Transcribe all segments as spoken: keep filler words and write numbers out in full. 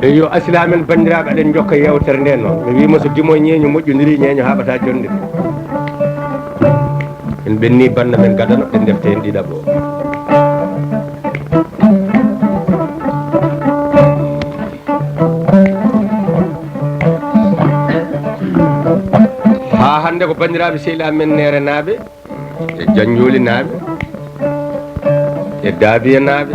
Eyyo, asilaamen banndiraaɓe, aɗen njokka yeewtere nde noon. Mi wiima so dimo e ñeeño moƴƴondirii, ñeeño haaɓataa jonnde. En ɓenni bannda men gadano, ɗen ndefte heen ɗiɗaɓo. Haa hannde ko banndiraaɓe sehilaaɓe men Neerenaaɓe, e Jañnjoolinaaɓe, e Daabiyanaaɓe,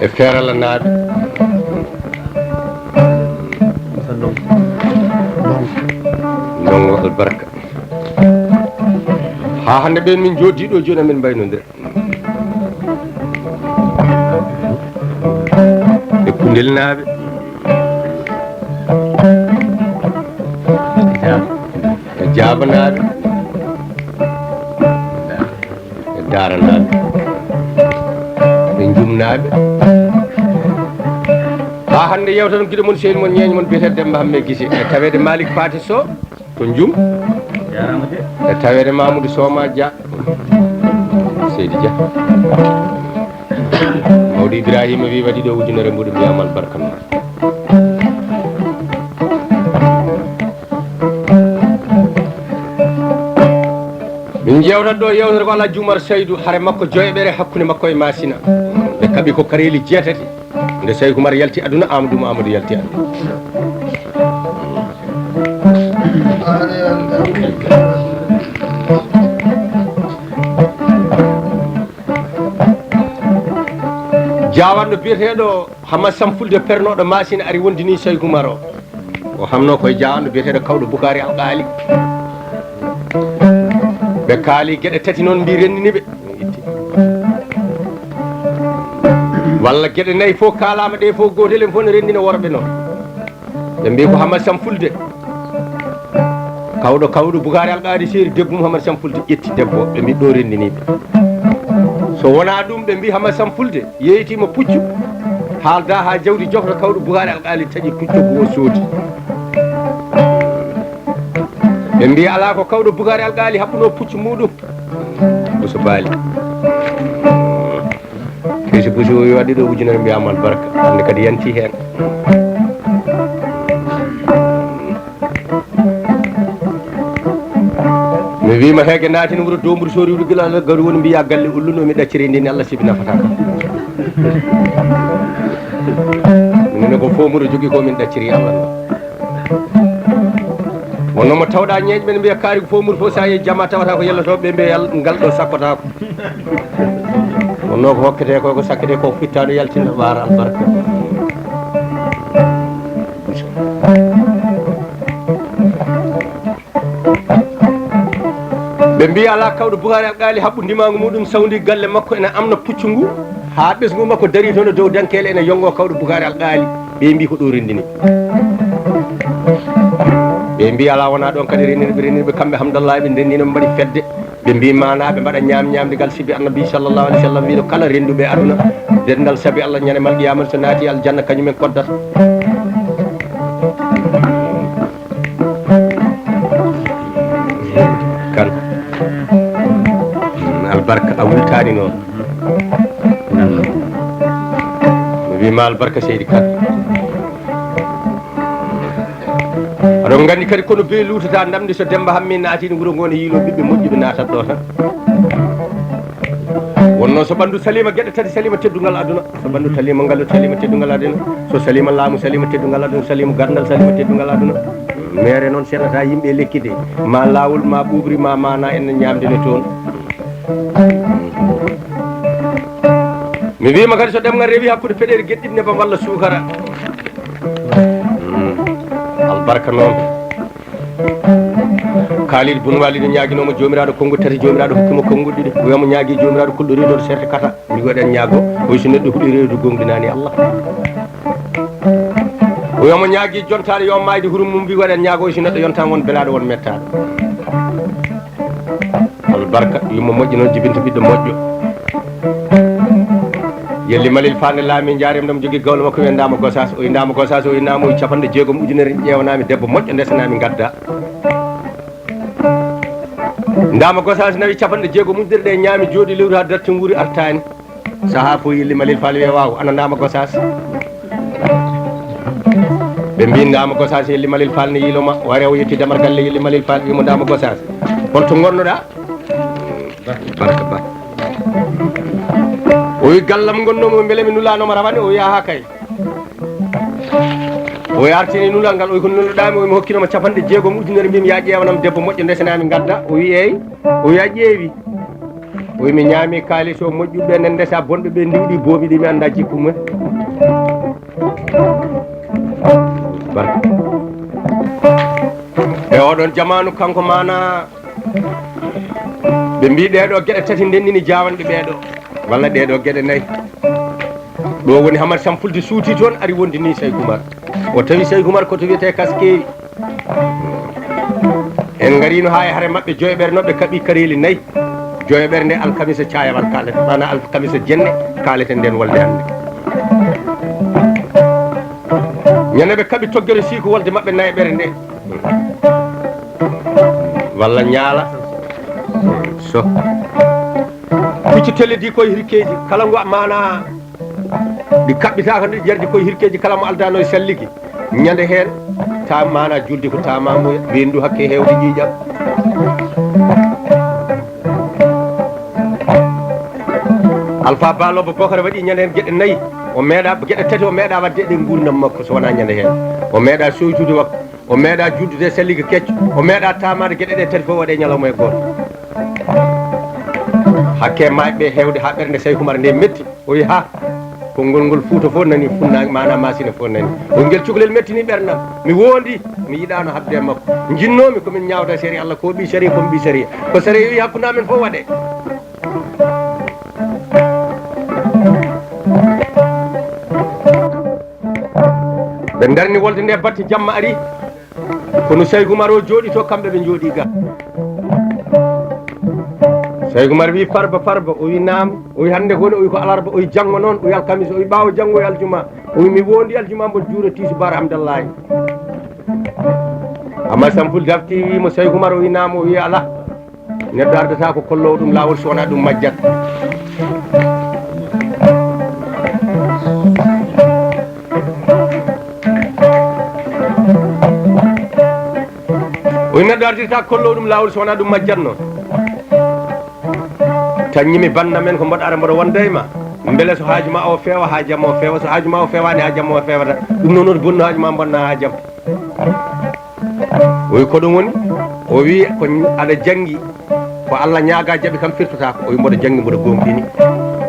e Feeralanaaɓe, Ndongo Albarka. Haa hannde ɓeen min njooɗdii ɗo jooni, amin mbaynondira. E Kundelnaaɓe, e Jaabanaaɓe, e Daaranaaɓe, e Njumnaaɓe. Haa hannde yewtan giɗo mon, sehil mon, ñeeño mon biyeteeɗo Demmba Hammee Gise, e taweede Malick Paté Sow to Njum, e taweede Mamoudou Soma Dia, Seydi Dia. Mawɗo Ibrahima wi waɗi ɗo ujunere mbuɗo, mbiyam albarka ma. Min jewtat ɗo yewtere ko Alhaji Oumar Saydou, hare makko joyeɓere hakkunde makko e Masina. Ɓe kaɓi ko kareeli jeetati. Nde Saykou Oumar yalti aduna, Amadou Oumar Amadou yalti aduna. Jaawanɗo biyeteeɗo Hamad Sam Fulde, pernooɗo Masina, ari wondini Saykou Oumar o. O hamno koye jaawanɗo biyeteeɗo Kawɗo Bukaari Alqaali. Ɓe kaali geɗe tati noon, mbi renndini ɓe. Walla geɗe nayi fof kaalaama, ɗe fof gootel en fof ne renndina worɓe noon. Ɓe mbi ko Hamad Sam Fulde. Kawɗo, Kawɗo Bukaari Alqaali seeri debbo mum Hamad Sam Fulde, ƴetti debbo o, ɓe mbi ɗo renndini ɓe. So wonaa ɗum, ɓe mbi Hamad Sam Fulde yeeytiima puccu, haalda haa jawdi jofta, Kawɗo Bukaari Alqaali taƴi puccu ngu o soodi. Ɓe mbi alaa ko Kawɗo Bukaari Alqaali haɓɓunoo puccu muɗum. Bousso Baali. Kesi Bousso o waɗi ɗo ujunere, mbiyama albarka. Hannde kadi yanti heen. Mi wiima heege naatino wuro Domburu, so riwde gila Allah garu woni mbiya galle ulluno, mi ɗacciri ndin Allah sibi nafata kam. Minen ko fomuru jogii ko min ɗacciri Allah noon. Wonno mo tawɗa ñeeñɓe ne mbiya kaari ko fomuru fof, sa yehi jama tawata ko yelloto ɓe mbiya yal-, ngal ɗo sakkotaako. Wonno ko hokkete ko, ko sakkete ko fittaɗo yaltina ɓaara albarka. Ɓe mbi alaa Kawɗo Bukaari Alqaali haɓɓu ndimaangu muɗum, sawndi galle makko ene amna puccu ngu, haa ɓesngu makko darii toon e dow dankeele, ene yonngo Kawɗo Bukaari Alqaali. Ɓe mbi ko ɗo renndini. Ɓe mbi alaa wonaa ɗoon kadi renndini, ɓe renndini ɓe kamɓe Hamdallah, ɓe ndenndino ɓe mbaɗi fedde. Ɓe mbi mana ɓe mbaɗa ñaam ñaamdigal sibi Annabi sallallahu alaihi wasallam wiɗo kala rennduɓe aduna, denndal sabi Allah ñande mal qiyamata so naati aljanna kañumen koddata. Kan albarka a wultaani noon. Mi wiima albarka seydi Kan. Aɗon nganndi kadi kono bee luutata ndamndi, so Demmba Hammi naatini wuro ngo ne yiilo ɓiɓɓe moƴƴuɓe naatat ɗo tan. Wonno so ɓanndu salima geɗe tati, salima teddungal aduna, so ɓanndu salima ngal, salima teddungal aduna, so salima laamu, salima teddungal aduna, salima gandal, salima teddungal aduna. Mere noon seɗata yimɓe e lekki de, ma laawol, ma ɓuuɓri, ma mana en ñaamde ne toon. Mi wiima kadi so ɗemngal rewi hakkunde peɗeeli geɗe ɗiɗi nebam walla suukara. Mm. Albarka noon. Kaalid Bun Walid ñaaginoo mo Joomiraaɗo konnguɗi tati, Joomiraaɗo hokki mo konnguɗi ɗiɗi. O wiya mo ñaagi Joomiraaɗo kulɗo reedoɗo serte kata. Mbi waɗan ñaago, o si neɗɗo huɗi reedu gonɗinaani Allah. O wiya mo ñaagi jontaade yo maayde hurum mum, mbi waɗan ñaago, o si neɗɗo yontaan won belaaɗo won mettaaɗo. Albarka, yumma moƴƴo noon jibinta ɓiɗɗo moƴƴo. Yelli Malil Fande Laami, njaarem ɗam jogii gawlo makko wiyandama Gosaas, o innama Gosaas, o innama o capanɗe jeegom ujunere, ƴeewanami debbo moƴƴo, ndesanami ngadda. Ndaama Gosaas nawi capanɗe jeego muƴƴere ɗe ñaami jooɗi lewru haa darti nguuri artaani. Sahaa fof yelli Malel Faal wiya waaw, ana Ndaama Gosaas? Ɓe mbii Ndaama Gosaas yelli Malel Faal ne yiilo ma, ware o yetti damar galle yelli Malel Faal wii mo Ndaama Gosaas. Holto ngonnoɗaa? Barka ba. O wi gallam ngonnomi o mbele mi nulaanoma rawane o wi aha kay. O yartini nulal ngal, o wi ko nulɗaami, o wi mi hokkinoma capanɗe jeegom ujunere, mbimi ya ƴeewanam debbo moƴƴo ndesenami ngadda. O wi eyi, o wi a ƴeewi. O wi mi ñaami kaalis o moƴƴuɓe nen ndesa, bonɓe ɓe ndiwɗi boomi ɗi mi annda jikku mumen. Barka. E oɗon jamaanu kanko mana ɓe mbi ɗeɗo geɗe tati ndendini jawanɗe ɓeɗo, walla ɗeɗo geɗe nayi. Ɗo woni Hamad Sam Fulde suuti toon, ari wondini Sayku Umar. O tawi Sayku Umar ko to wiyete Kaskeewi. En ngarino haa e hare maɓɓe joyoɓere no ɓe kaɓi kareeli nayi. Joyoɓere nde alkamisa cayawal kaaleten, maanaam alkamisa jenne kaaleten nden wolde hannde. Ñande ɓe kaɓi toggere siiku wolde maɓɓe nayaɓere nde. Walla ñaala. So. Pucci telledi koye hirkeeji, kala ngo maana ɗi kaɓɓitaaka, ɗi jardi koye hirkeeji, kala mo aldano e salligi. Ñande heen, ta maana julde ko tamamuya, weendu hakke heewde ƴiiƴam. Alpha Ba Lobbo Bokara waɗi ñande heen geɗe nayi. O meeɗa, geɗe tati o meeɗa waɗde e nguurndam makko so wonaa ñande heen. O meeɗa soytude waktu. O meeɗa juldude e sallige kecco. O meeɗa tamaade geɗe ɗe tati fof waɗe ñalawma e gooto. Hakke maayɓe heewde haa ɓernde Sayku Umar nde metti. O wi ha, konngol ngol Fuuta fof nani, funnaange maanaam Maasina fof nani. O wi ngel cukalel mettini ɓernam. Mi wondi, mi yiɗaano haɓde e makko. Njinnoomi ko min ñaawda sariya Allah, ko ɓii sariya, ko mi ɓii sariya. Ko sariya wi hakkunde amen fof waɗe. Ɓe darni wolde nde batte jamma ari. Kono Sayku Umar o jooɗi to, kamɓe ɓe jooɗi ga. Sayku Umar wi Farba, Farba, o wi naam, o wi hannde ko woni, o wi ko alarba, o wi janngo noon, o wi alkamis, o wi ɓaawo janngo, o wi aljuma. O wi mi wondi aljuma mboɗo juura tisubaar Hamdallahi. Amma Sampul dafti wi mo Sayku Umar, o wi naam, o wi alaa. Neɗɗo ardata ko kollowo ɗum laawol so wonaa ɗum majjat. O wi neɗɗo ardirta kollowo ɗum laawol so wonaa ɗum majjat noon. Taññimi bannda men ko mboɗo ara mboɗo wonda e ma. Mbele so haaju ma o feewa, haajam o feewa. So haaju ma o feewaani, haajam o feewata. Ɗum noon woni bonno haaju ma bonna haajam. O wi ko ɗum woni? O wi ko aɗa janngi, ko Allah ñaaga jaɓi kam firtotaako. O wi mboɗo janngi, mboɗo gomɗini.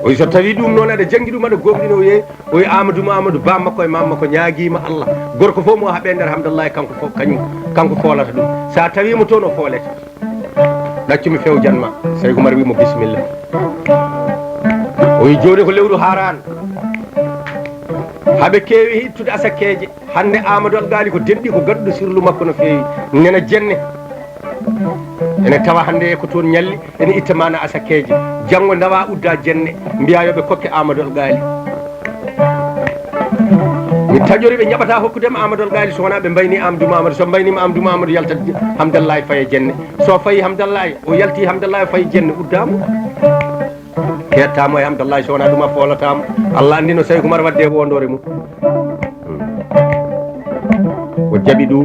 O wi so tawi ɗum noon aɗa janngi ɗum aɗa gomɗini, o yeeyi, o wi Amadou Mamadou ba makko e mam makko ñaagiima Allah. Gorko fof mo haɓe nder Hamdallahi kanko fof kañum, kanko foolata ɗum. Sa tawi mo toon o foolete. Ɗaccu mi fewjan ma. Sayku Umar wi mo bisimilla. O wi jooni ko lewru haaraan. Haɓe keewi ittude asakkeeje. Hannde Amadou Algaali ko denɗi, ko gaɗuɗo sirlu makko no feewi. Nena jenne. Ene tawa hannde ko toon ñalli, ene itta mana asakkeeje. Janngo ndawa udda jenne, mbiya yo ɓe kokke Amadou Algaali. Mi taƴori ɓe njaɓata hokkudema Amadou Algaali so wonaa ɓe mbayni Amadou Mamadou. So mbaynima Amadou Mamadou yaltat Hamdallahi faye jenne. So fayi Hamdallahi, o yalti Hamdallahi faye jenne uddamo. Hettamo e Hamdallahi so wonaa ɗum a foolatamo. Allah anndi no Sayku Umar wadde e wondore mum. O jaɓi ɗum.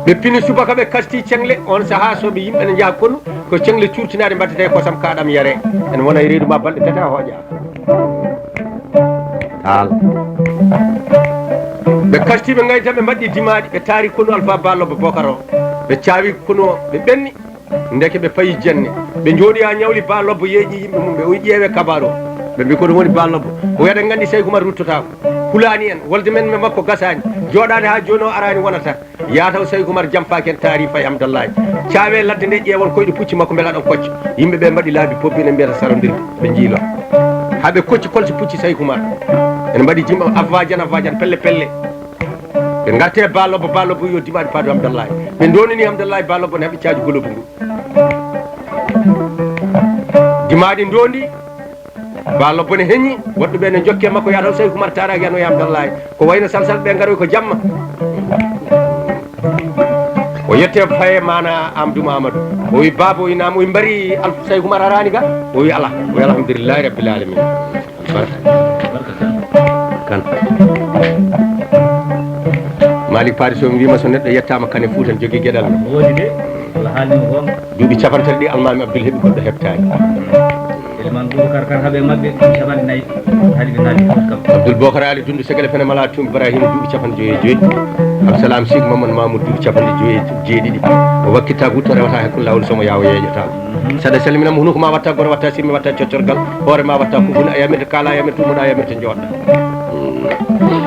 Ɓe pini subaka ɓe kasti ceŋle, on sahaa so ɓe yimɓe ne njaha konu, ko ceŋle curtinaɗe mbaɗtete kosam kaɗam yare. En wona e reedu ma balɗe tati a hooƴa. Taal. Ɓe kasti ɓe ngayta ɓe mbaɗɗi dimaɗi, ɓe taari konu Alpha Ba Lobbo Bokaro. Ɓe caawi konu o, ɓe ɓenni. Ndeke ɓe payi jenne. Ɓe njooɗi haa ñawli Ba Lobbo yeeƴi yimɓe mum ɓe, o wi ƴeewe kabaaru o. Ɓe mbi ko ɗum woni Ba Lobbo. O wi aɗa nganndi Sayku Umar ruttotaako. Hulaani en, wolde men e makko gasaani. Jooɗaade haa jooni o araani wonata. Yaa taw Sayku Umar jamfaaki en taari fayi Hamdallahi. Caawe ladde nde ƴeewon koyɗe pucci makko mbela ɗon kocca. Yimɓe ɓe mbaɗi laabi pobbi ne mbiyata sarondirde. Ɓe njiilo. Haa ɓe kocci kolte pucci Sayku Umar. Ene mbaɗi jimɓe afvajan afvajan pelle pelle. Ɓe ngarti e Ba Lobbo, Ba Lobbo yo dimaɗi paadu Hamdallahi. Ɓe ndonini Hamdallahi, Ba Lobbo ne haɓi caaju golobu ngu. Dimaɗi ndondi, Ba Lobbo ne heñi, woɗɓe ɓe ne jokke makko, yaa taw Sayku Umar taaraaki yano e Hamdallahi. Ko wayno salsal ɓe ngaroy ko jamma. O O yetti faye mana Amadou Mamadou. O wi baba, o wi nam, o wi mbari Alfa Sey Oumar arani ga? O wi ala. O wi alhamdulillahi rabbil alamin. Barka. Kan. Malik Paris o wiima so neɗɗo yettama kane Fuutan jogii geɗal. Woodi de. Wala haalni mo gonga. Duuɓi capanɗe tati ɗi almaami Abdul heɓi goɗɗo heɓtaani. Eliman Boubacar Kane haɓe maɓɓe ɗum capanɗe nayi. Haali ɓe naali Fuuta kam. Abdul Bokar Ali Dundu Segele Fene Mala Tum Ibrahima duuɓi capanɗe joyi e joyi. Absalam Sik Mamadou Mamoud duuɓi capanɗe joyi e jeeɗiɗi. O wakkitta gutto rewata hakkunde lawol somo yawo yeeƴata. Saɗa salminam hunuko ma watta goro watta sirmi watta coccorgal. Hoore ma watta kukuna a yamirta kala a yamirta tumuɗa a yamirta joɗɗa.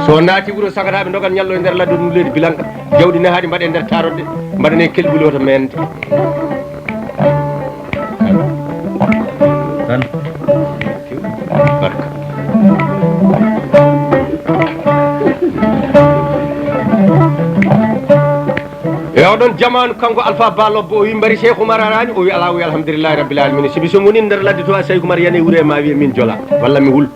So naati wuro sagataɓe dogan ñallo e nder ladde ɗum leydi bilanga. Jawɗi nehaaɗi mbaɗe nder tarodde, mbaɗane kelbuli hoto mende. Tan. Barka. E oɗon jamaanu kanko Alpha Ba Lobbo o wi mbari Cheikh Oumar arani, o wi ala, o wi alhamdulillahi rabbil alamin. Sibi so woni nder ladde to a Cheikh Oumar yani wure ma wiye min jola walla mi wul.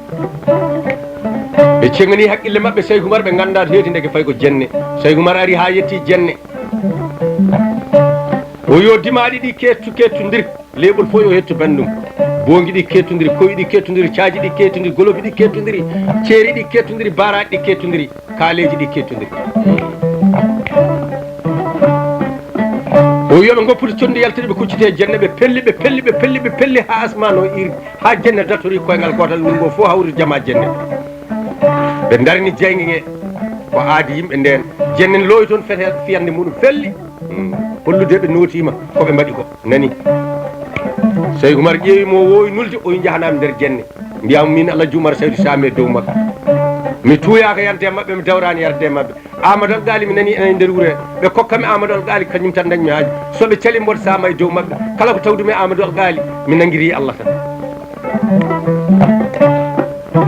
Ɓe cegani haqqille maɓɓe Cheikh Oumar ɓe ngannda to heedi ndeke fay ko jenne. Cheikh Oumar ari ha yetti jenne. O yo dimaaɗi ɗi kettu kettundir, leeɓol fof yo hettu banndum. Boongi ɗi kettundiri, koyi ɗi kettundiri, caaji ɗi kettundiri, golofi ɗi kettundiri, ceeri ɗi kettundiri, baaraaji ɗi kettundiri, kaaleeji ɗi kettundiri. O wi yo ɓe ngoppude conndi yaltude ɓe kuccite jenne, ɓe pelli, ɓe pelli, ɓe pelli, ɓe pelli haa asmaan o iiri, haa jenne dartori koyngal gootal, wuro ngo fof hawri jama jenne. Ɓe ndarini jeyge nge, ko aadi yimɓe ndeen. Jenne loowi toon fete fiyande muɗum felli. Mm. Hollude ɓe nootiima ko ɓe mbaɗi ko. Nani? Sey Umar ƴeewi mo woowi nulde, o wi njahanaa mi nder jenne. Mbiyaa mo min Alhaji Umar Saydu Saam e dow maɓɓe. Mi tuuyaaka yarde e maɓɓe, mi dawraani yarde e maɓɓe. Amadou Alqaali mi nani ene e nder wuro he. Ɓe kokka mi Amadou Alqaali, kañum tan ndañ mi haaji. So ɓe cali mboɗo saama e dow maɓɓe. Kala ko tawdumi e Amadou Alqaali, mi nanngirii Allah tan.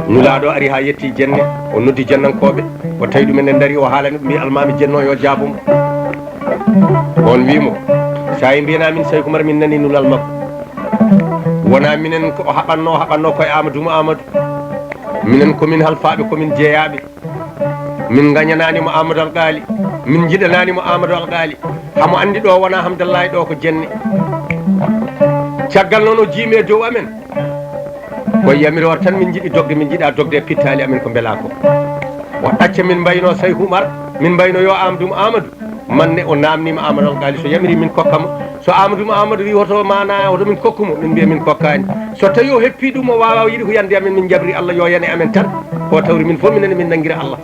Nulaaɗo ari haa yetti jenne, o noddi jennankooɓe, o tawi ɗumen e ndari, o haalani ɓe, mbi almaami jenno yo jaabo mo. On wi mo, so a mbiyana min Seyku Umar min nani nulal makko. Wona minen ko o haɓanno, o haɓanno koye Amadou mo Amadou. Minen ko min halfaaɓe, ko min jeyaaɓe. Min ngañanaani mo Amadou Alqaali, min njiɗanaani mo Amadou Alqaali. Hamo anndi ɗo wona Hamdallahi, ɗo ko jenne. Caggal noon o jiimi e dow amen. Ko yamiroore tan min njiɗi dogde, min njiɗa dogde e pittaali amen ko mbela ko. O ɗacca min mbayno Seyku Umar, min mbayno yo Amadou mo Amadou. Manne o naamniima Amadou Alqaali so yamiri min kokka mo. So Amadou mo Amadou wi hoto mana, hoto min kokku mo, min mbiya min kokkaani. So tawi o heppi ɗum, o waawa, o yiɗi ko yande amen, min njabri Allah yo yane amen tan. Ko tawri min fof minen min nanngira Allah.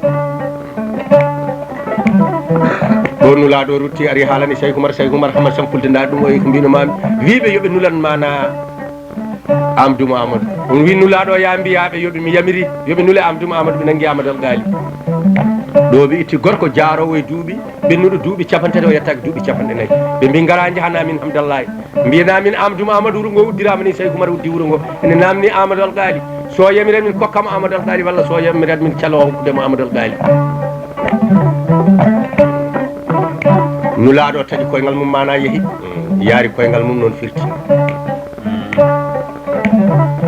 Ɗo nulaaɗo rutti ari haalani Seyku Umar, Seyku Umar hama sampulde ndaa ɗum o wi ko mbino maami. Wiiɓe yo ɓe nulan mana Amadou mo Amadou. On wi nulaaɗo ya mbiyaɓe yo ɓe mi yamiri, yo ɓe nule Amadou mo Amadou, ɓe nanngi Amadou Alqaali. Ɗo ɓe itti gorko jaaroowo e duuɓi, ɓennuɗo duuɓi capanɗe tati o yettaaki duuɓi capanɗe nayi. Ɓe mbi ngara njahana min Hamdallahi. Mbiyana min Amadou mo Amadou wuro ngo uddiraama ni Seyku Umar uddi wuro ngo. Ene naamni Amadou Alqaali. So yamirat min kokkamo Amadou Alqaali walla so yamirat min calo hokkude mo Amadou Alqaali. Nulaaɗo taƴi koyngal mum mana yehi. Yaari koyngal mum noon firti.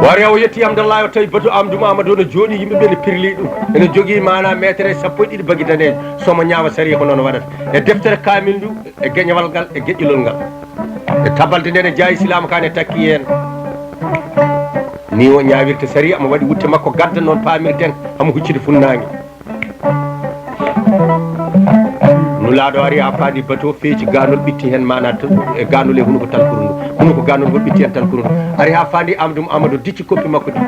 Wari o yetti Hamdallahi o tawi batu Amadou mo Amadou no jooɗi yimɓe ɓe ne pirli ɗum. Ene jogii mana meetere sappo e ɗiɗi bagi daneejo. Somo ñaawa sariya ko noon waɗata. E deftere kaamil ndu, e geñewal ngal, e geƴƴulol ngal. E tabalde nde ne jaayi silaama ka ne takki heen. Ni o ñaawirta sariya, mo waɗi wutte makko gadda noon paamirten, hamo huccita funnaange. Nulaaɗo ari haa faandi bato feeci gaanol ɓitti heen mana to-, e gaanol e hunuko talkuru ndu. Hunuko gaanol ngol ɓitti heen talkuru ndu. Ari haa faandi Amadou Amadou dicci koppi makko ɗi.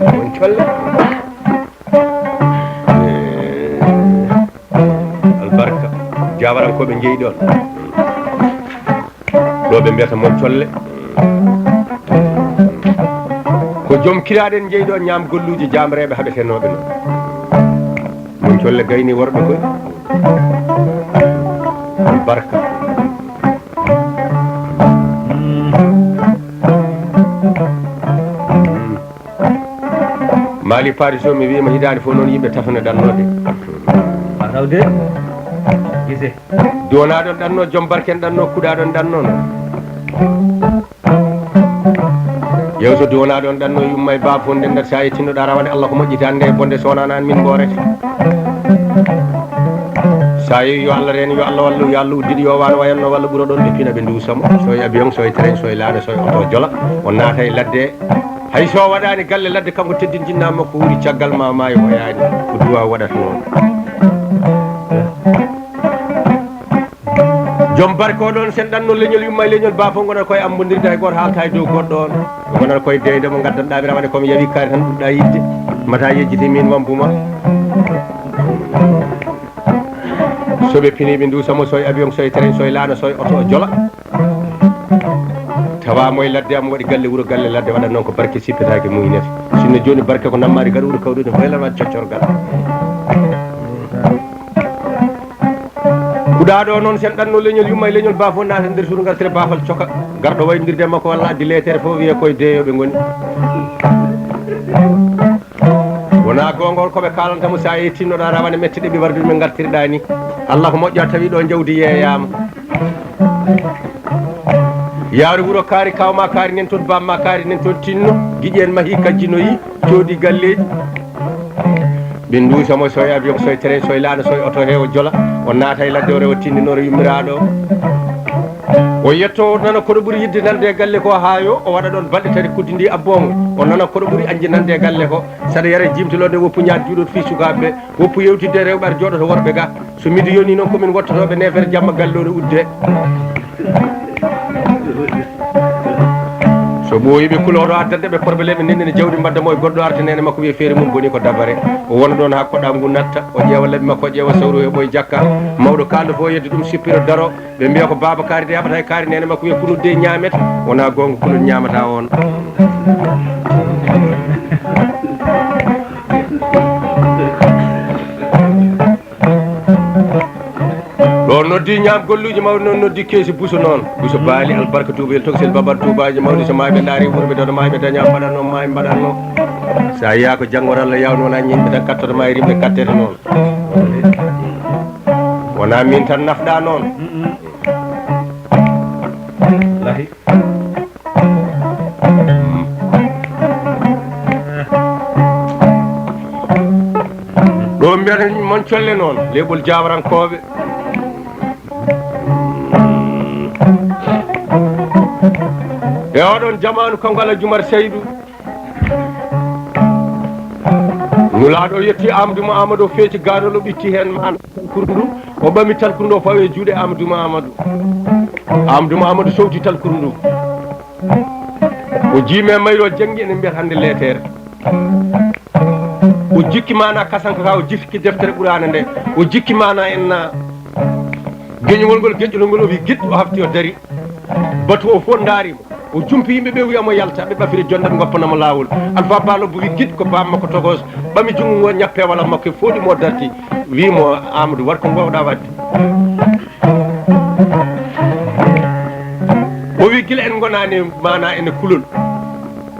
Won colle. Albarka. Jawarankooɓe njeyi ɗon. Ɗo ɓe mbiyata mon colle. Ko joom kiraaɗen njeyi ɗo ñaam golluuji jaamreeɓe haɓetenooɓe noon. Mon colle gayni worɓe koy. Albarka. Mali Paris o, mi wiima hitaande fof noon yimɓe tafano ɗannoode. A tawde gise. Duwanaɗon ɗanno, joom barken ɗanno, kuɗaɗon ɗanno noon. Ew, so duwanaade on ɗanno yumma e baaba fof, ndenndat so a yettinno ɗa rawane Allah ko moƴƴitaande e bonde, so wonaa aan min mboorete. So a yehi, yo Allah reen, yo Allah wallu, yo Allah uddin, yo waano wayanno walla ɓuro ɗon ɓe pina ɓe nduusa mo. So e avion, so e train, so e laana, so e oto jola, o naata e ladde. Hay so o waɗaani galle ladde, kanko teddintinaa makko wuuri caggal ma maayo o yaani. Ko duwa waɗata noon. Joom barke o ɗon, sen ɗanno leñol yumma e leñol baaba fof ngonata koye ammbondirde, hay gooto haalta e dow goɗɗo on. Ɓe ngonata koye deyde mo, ngaddanɗa mi rawane, ko mi yawi kaari tan ɓurɗa yiɗde. Mata yejjiti min wambu ma. So ɓe pini ɓe nduusa mo, so e avion, so e train, so e laana, so e oto o jola. Tawa mo e ladde am waɗi galle wuro, galle ladde waɗa noon ko barke sippetaake muynete. Sinno jooni barke ko nammaari gaɗa wuro kawɗo ne hoylan waɗ coccorgal. Kuɗaaɗo o noon, sen ɗanno leñol yumma e leñol baaba fof naata nder suudu ngartire baafal coka. Garɗo wayndirde makko walla addi leetere fof wiye koye deeyo ɓe ngoni. Wona goongol ko ɓe kaalanta mo, so a yettinno ɗa rawane mette ɗe ɓe wardude min ngartirɗa ni. Allah ko moƴƴa tawi ɗo jawdi yeeyaama. Yaaru wuro kaari, kawma kaari nen toon, bamma kaari nen toon, tinno, giƴi en mahi, kajjinoyi, coodi galleeji. Ɓe nduusa mo, so e avion, so e train, so e laana, so e oto, he o jola, o naata e ladde, o rewa tindinoore yummiraaɗo. O yetto, o nana koɗo ɓuri yiɗde nande e galle ko haa yo o waɗa ɗon balɗe tati kuddi ndi abboomo. O nana koɗo ɓuri añde nande e galle ko saɗa yara jimtolode, woppu ñaat juuɗot fii sukaaɓe ɓe, woppu yewtidde rewɓe ar jooɗoto worɓe ga. So midi yoni noon, ko min wottotooɓe neefere jamma galle o no udde. So ɓooyi ɓe kulooɗo addande ɓe probléme, ndenndina jawdi mbadda mo e goɗɗo arta neene makko wiye feere mum boni ko dabare. O wona ɗoon haa koɗa ngu natta, o ƴeewa laɓi makko, o ƴeewa sawru, o heɓoya jakka. Mawɗo kaalɗo fof yedda ɗum sippiro daro. Ɓe mbiya ko baaba kaari de haɓata e kaari, neene makko wiya kunu de ñaamete. Wona goonga, kunu ñaamata on. Ɗo noddi ñaam golluuji mawɗi noon, noddi keesi buso noon. Buso baali albarka tuubayel tokosel babar tuubaaji mawɗi, so maayɓe ndaari wuro ɓe doono maayɓe daña mbaɗatno maayɓe mbaɗatno. So a yiya ko janngoralla yawno wona ñinɓe tan kattoto ma e rimɓe kattete noon. Wona min tan nafɗa noon. Lahi. Ɗo mbiyata mon colle noon, leeɓol jaawrankooɓe. E oɗon jamaanu, kanko Alhaji Umar Saydu, Nulaaɗo o yetti Amadou Mahamadou, o feeci gaanol, o ɓitti heen maana talkuru ndu, o ɓami talkuru ndu, o fawi e juuɗe Amadou Mahamadou. Amadou Mahamadou sowti talkuru ndu. O jiimi e mayru, o janngi, ene mbiyata hannde leetere. O jikki maana kasanka ka, o jikki deftere Quraana nde, o jikki maana en na geñol ngol, geƴƴol ngol, o wi git, o hafti, o dari. Batu o fof ndaari mo. O jumpi yimɓe ɓe, wiya mo yalta, ɓe ɓafira jonde, ɓe ngoppana mo laawol. Alpha Ba Lobbo wi git, ko bammakko tokos ɓami junngo ngo, ñappe wala makko, fooɗi mo, darti, wi mo, Amadou, waɗ ko ngoowɗa waɗde. O wi gila en ngonaani maana ene kulol.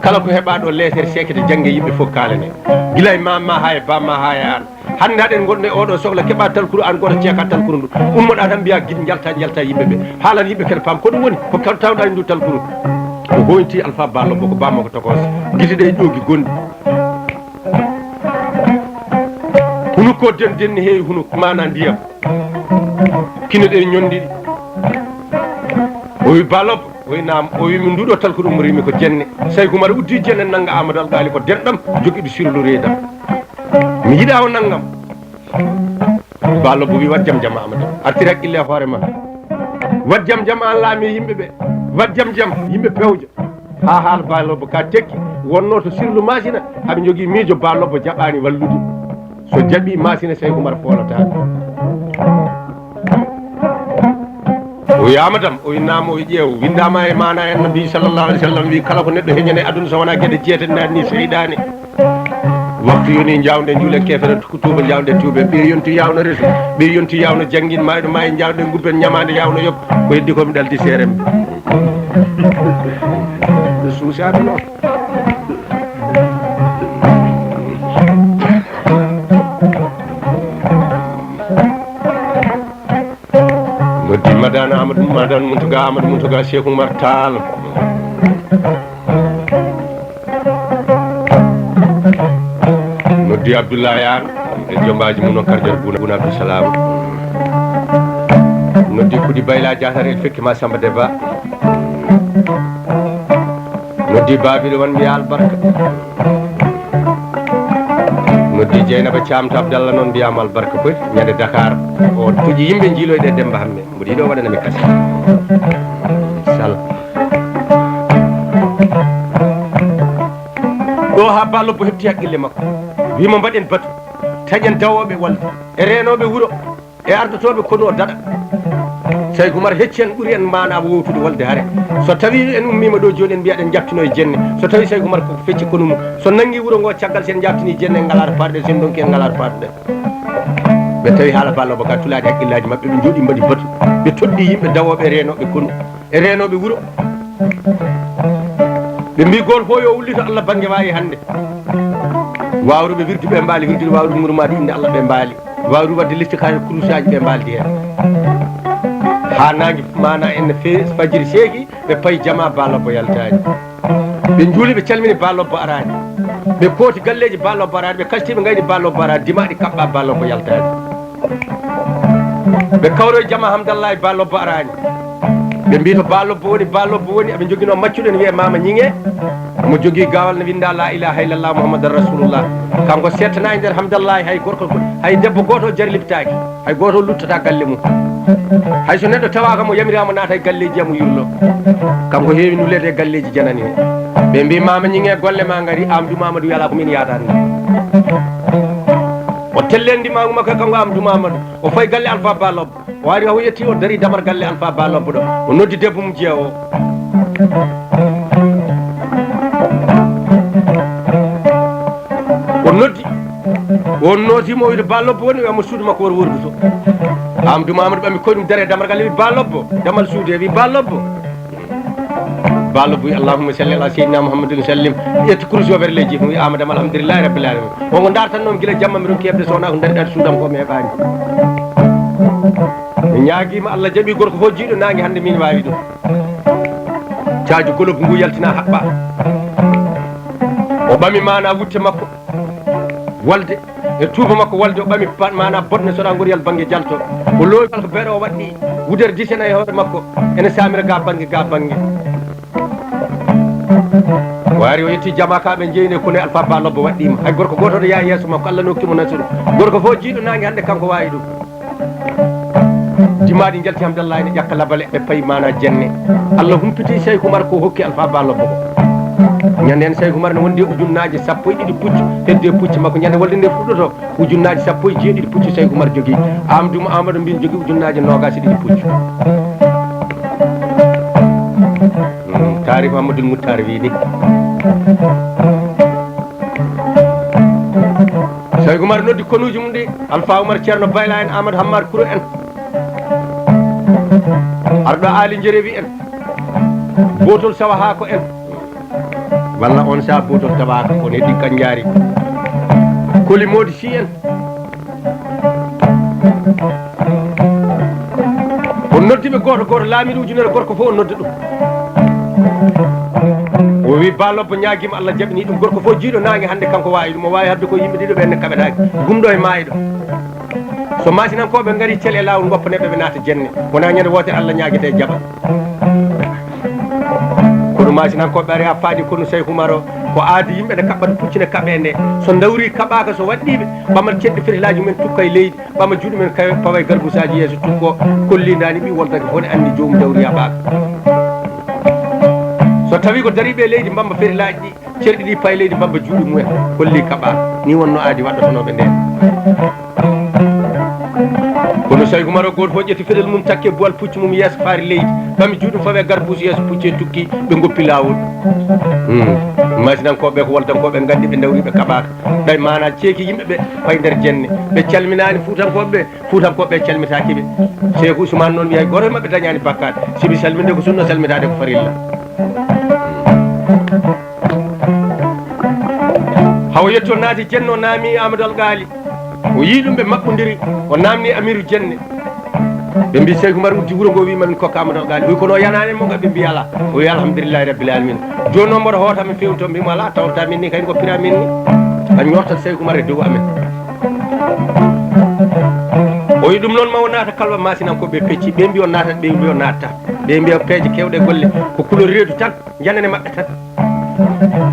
Kala ko heɓa ɗo leetere seekete jannge yimɓe fof kaalane. Gila e mamma haa e bamma haa e aan. Hannde haɗen ngonɗen e oɗo sohla, keɓa talkuru aan gooto, ceeka talkuru ndu. Ummoɗa tan mbiya git, njalta, njalta yimɓe ɓe. Haalan yimɓe kadi paam ko ɗum woni, ko kal tawɗa ndu talkuru. O hoynti Alpha Ba Lobbo, ko bammakko tokos. Gite ɗe ƴoogi gonɗi. Hunuk ko den, denni heewi hunuk, maana ndiyam. Kine ɗe ñondi. O wi Ba Lobbo, o wi naam, o wi mi nduɗo talkuru mo rimi ko jenne. Say Umar uddi jenne nanga Amadou Alkali ko denɗam, jogiɗo sirlu reedam. Mi yiɗa o nangam. Ba Lobbo wi waɗ jam jam Amadou. Artir hakkille e hoore ma. Waɗ jam jam aan laami e yimɓe ɓe. Waɗ jam jam, yimɓe pewja. Haa haala Ba Lobbo ka tekki, wonno to sirlu Masina, haɓe njogii miijo Ba Lobbo jaɓaani wallude. So jaɓii Masina, Seyku Umar foolataako. O wiyaama dam, o innaama, o ƴeew, winndaama e maana en Nabi sallallahu alaihi wasallam wi kala ko neɗɗo heñane aduna so wonaa geɗe jeetati naatni seyɗaane. Waktu yoni, njawde juulen keeferen ko tuuba, njawde tuuben. Ɓe yonti yawno resu, ɓe yonti yawno janngin, mayɗo maayi, njawde ngubben ñamaande yawno yoɓ. Ko heddi ko mi ɗaldi seerem. Ɓe suusaade noon. Noddi Madana Amadou, Madana Mountaga, Amadou Mountaga, Cheikh Oumar Tall. Di Abdoulaye Anne, e jombaaji mum noon Kardiol Bouna, Bouna Abdou Salam. Noddi Kudi Bayla Diatara, el fekki ma Samba Debba. Noddi Babiɗo wan mbiya albarka. Noddi Dieynaba Thiam to Abdallah noon mbiyama albarka foti. Ñande Dakar, o toƴi yimɓe jiiloyɗe Demba Hamme. Mboɗo yiɗo waɗanami kasa. Sal. Ɗo ha Ba Lobbo heɓti haqqille makko. Wima mbaɗen batu. Taƴen dawooɓe walde. E reenooɓe wuro. E ardotooɓe konu o daɗa. Sayku Umar hecci en ɓuri en maana wowtude walde hare. So tawi en ummiima ɗo jooni en mbiya ɗen njaɓtino e jenne. So tawi Sayku Umar ko fecci konu mum. So nanngi wuro ngo caggal sen njaɓtini jenne en ngalaata paɗuɗen, sen ndonki en ngalaata paɗuɗen. Ɓe tawi haala Ba Lobbo ka tulaade haqqillaaji maɓɓe, ɓe njooɗi mbaɗi batu. Ɓe toɗɗi yimɓe dawooɓe e reenooɓe konu. E reenooɓe wuro. Ɓe mbi gooto fof yo ullito Allah bannge waawi hannde. Waawruɓe wirduɓe mbaali wirdude, waawruɓe ngurmaade innde Allah ɓe mbaali. Waawruɓe waɗde listikaare kurusaaji ɓe mbaaldi heen. Haa naange maana en fe-, fajiri seeki, ɓe payi jama Ba Lobbo yaltaani. Ɓe njuuli, ɓe calmini Ba Lobbo araani. Ɓe kooti galleeji Ba Lobbo araani, ɓe kastiiɓe ngayni Ba Lobbo araani, dimaaɗi kaɓɓa Ba Lobbo yaltaani. Ɓe kawroyi jama Hamdallahi Ba Lobbo araani. Ɓe mbi to Ba Lobbo woni, Ba Lobbo woni, aɓe njoginoo maccuɗo ne wiyee Mama Ñiŋe. Mo jogii gaawal ne winnda La ilaha illallah Muhammadan Rasulullah. Kanko settanaani nder Hamdallahi hay gorko, hay debbo gooto jari libtaaki. Hay gooto luttata galle mum. Hay so neɗɗo tawaaka mo yamiraama naata e galleeji, amo yurlo. Kanko heewi nuleede e galleeji janani o. Ɓe mbi Mama Ñiŋe golle ma ngari, Amadou Mamadou yala ko min yaadaani. O tellendi mangu makko e kanko Amadou Mamadou. O fayi galle Alpha Ba Lobbo. O ari, o yetti, o dari damar galle Alpha Ba Lobbo ɗo. O noddi debbo mum jeewo. O noddi. O nooti mo, o wiide Ba Lobbo woni, o wiya mo suudu makko wor wordu to. Amadou Mamadou ɓami koyɗum dare damar galle, wi Ba Lobbo. Damal suudu, wi Ba Lobbo. Ba Lobbo wi, "Allahumma salli ala sayyidina Muhammadin sallim." Ƴetti kurus o werleeji, wi, "Amadou Am, alhamdulillahi rabbil alamin." O ngo dartan noon gila jamma mi ronki heɓde sowna ko dari ɗaati suudam ko mi heɓaani. Mi ñaagiima Allah jaɓi gorko fof jiiɗo naange hannde min waawi ɗum. Caaju golob ngu yaltina haɓɓa. O ɓami maana wutte makko. Walde. E tuuba makko walde o ɓami pa-, maana botne soɗa ngoriyal bannge jalto. O loowi ko beere o waɗɗi wudere disena e hoore makko. Ene saamira ga bannge, ga bannge. O ari o yetti jama ka ɓe jeyne kone Alpha Ba Lobbo waɗɗima. Hay gorko gooto ɗo yaa yeeso makko, Allah nokki mo nasuru. Gorko fof jiiɗo naange hannde kanko waawi ɗum. Dimaaɗi njalti Hamdallahi ne ƴakka labale, ɓe payi maana jenne. Allah humpiti Sayku Umar ko hokki Alpha Ba Lobbo ko. Ñande hen Sayku Umar ne wondi e ujunnaaje sappo e ɗiɗi puccu, heddi e puccu makko. Ñande wolde nde fuɗɗoto, ujunnaaje sappo e jeeɗiɗi puccu Sayku Umar jogii. Amadou Amadou mbin jogii ujunnaaje noogas e ɗiɗi puccu. Mm, taarif Amadou Moutar wi ni. Sayku Umar noddi konuuji mum ɗi, Alpha Umar, Ceerno Bayla en, Amadou Hammar Kuro en. Arɗo Aali Njerewi en. Bootol Sawa Haako en. Walla on sa Bootol Tawa Haako, on heɗi Kanjaari. Koli Moodi Si en. O noddi ɓe gooto gooto, laamiiɗo ujunere gorko fof o nodda ɗum. O wi Ba Lobbo ñaagiima Allah jaɓini ɗum, gorko fof jiiɗo naange hannde kanko waawi ɗum, o waawi haɓde ko yimɓe ɗiɗo ɓe enne kaɓetaaki, gumɗo e maayɗo. So maasinankooɓe ngari cel e laawol ngoppaneeɓe ɓe naata jenne, wonaa ñande wootere Allah ñaagete jaɓa. Kono maasinankooɓe ari haa faadi konu Sayku Umar o, ko aadi yimɓe ne kaɓɓata pucci ne kaɓee nde. So ndawri kaɓaaka, so waɗɗiiɓe, ɓamat ceɗɗi fetelaaji mumen tukka e leydi, ɓama juuɗe men kawe pawa e garbusaaji yeeso tukko, kollindaani ɓi woldake fof ne anndi joomum dawri yaɓaaka. So tawi ko dariiɓe e leydi mbamba fetelaaji ɗi, cerɗi ɗi pawa e leydi mbamba juuɗe mumen, kolli kaɓaaka. Ni wonno aadi waɗɗotonooɓe ndeen. Kono Sayku Umar o gooto fof ƴetti fetel mum, takke buwal pucci mum yeeso faari leydi, ɓami juuɗe mum fawe garbuusu yeeso pucci e tukki, ɓe ngoppi laawol. Hmm. Maasinankooɓe ko woldankooɓe nganndi ɓe ndawri ɓe kaɓaaka. Ɗay maana ceeki yimɓe ɓe payi nder jenne. Ɓe calminaani Fuutankooɓe ɓe, Fuutankooɓe ɓe calmitaaki ɓe. Seeku Usmaan noon wiya hay gooto e maɓɓe dañaani bakkaat. Sibi salminde ko sunna, salmitaade ko farilla. Hawa yetto naati jenno naami Amadou Alqaali. O yii ɗum ɓe maɓɓondiri, o naamni Amiru Jenne. Ɓe mbi Seyku Umar uddi wuro ngo, wi mamin kokka Amadou Alqaali. O wi kono o yanaani mo, ɓe mbi alaa. O wi alhamdulillahi rabbil alamin. Jooni noon mboɗo hoota mi fewto, mbimo alaa, tawta min ni kay goppira min ni. ka ñortat Seyku Umar e dow amen. O wi ɗum noon ma o naata kalba maasinankooɓe pecci, ɓe mbi on naatat, ɓe mbi on naatata. Ɓe mbiya peeje keewɗe golle, ko kulol reedu tan, janane maɓɓe tan.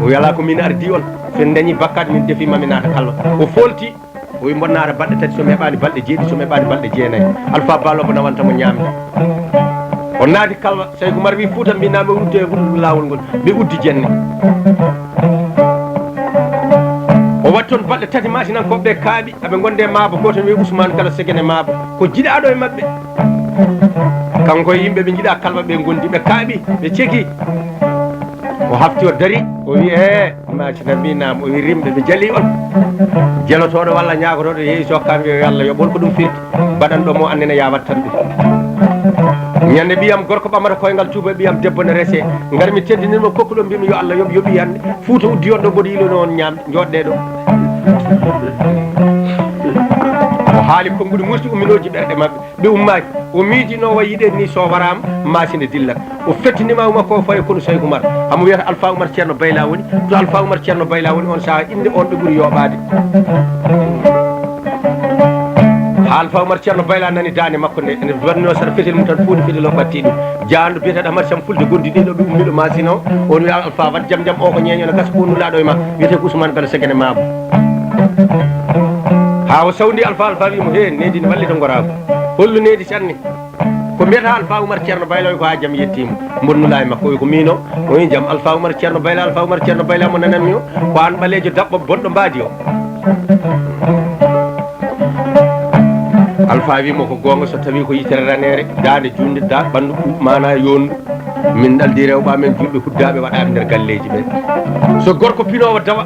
O wi alaa ko min ardi on, so en dañi bakkaat min defi ma mi naata kalba. O foolti, o wi mboɗo naata balɗe tati so mi heɓaani balɗe jeeɗiɗi, so mi heɓaani balɗe jeenayi. Alfa Balobo nawanta mo ñaamde. O naati kalba, Seyku Umar wi Fuuta mbi naami udde e laawol ngol, mi uddi jenne. O watti toon balɗe tati maasinankooɓe ɓe kaaɓi, aɓe ngonde e maabo gooto ne wiyee Usmaan Galo Segene Maabo, ko jiɗaaɗo e maɓɓe. Kanko e yimɓe ɓe njiɗaa kalba ɓe ngondi, ɓe kaaɓi, ɓe ceki. O hafti o dari, o wi ee, maasina mbi naam, o wi rimɓe ɓe jali on. Jelotooɗo walla ñaagotooɗo yehi so kam yo Allah yoɓ on ko ɗum firti. Mbaɗan ɗo mo annene yawat tan ɗum. Ñande ɓiyam gorko ɓamata koyngal tuuba ɓiyam debbo ne rese. Ngar mi teddinir mo kokkuɗo mbimi yo Allah yoɓ yoɓi hannde. Fuuta uddi on ɗo mboɗo yilano on ñaamde, jooɗɗe ɗo. O haali konnguɗi muusɗi umminooji ɓerɗe maɓɓe. Ɓe ummaaki. O miijinoo wa yiɗen ni so waraama, maasina dillat. O fettini maamu makko o fayi kono Seyku Umar. Hamo wiyata Alfa Umar Ceerno Bayla woni. To Alfa Umar Ceerno Bayla woni on sahaa innde on ɓe ɓuri yooɓaade. Haa Alfa Umar Ceerno Bayla nani daande makko nde. Ene wannoo sara fetel mum tan fuuɗi fetel o ɓatti ɗum. Jahanɗo biyeteeɗo Ahmad Sam Fulde gondi ɗiɗo ɓe ummiɗo maasina o. On wiya Alfa wat jam jam o ko ñeeño no gasa ko nulaaɗo e ma. Wiyetee ko Usmaan Galo Segene Maabo. Haa o sawndi Alfa, Alfa wi mo, "He, needi ne wallita ngoraagu. Hollu needi sanne?" Ko mbiyata Alfa Umar Ceerno Bayla o wi ko haa jam yettiima. Mbonnulaa e makko o wi ko miin o. O wi jam Alfa Umar Ceerno Bayla, Alfa Umar Ceerno Bayla mo nananmi o. Ko aan ɓaleejo daɓɓo bonɗo mbaadi o. Alfa wi mo ko goonga so tawii ko yitere raneere, daande juutnde, da ɓanndu ɓu-, maanaa yoondu. Min ɗaldi rewɓe amen juulɓe huddaaɓe waɗaaɓe nder galleeji ɓe. So gorko pinoowo dawa,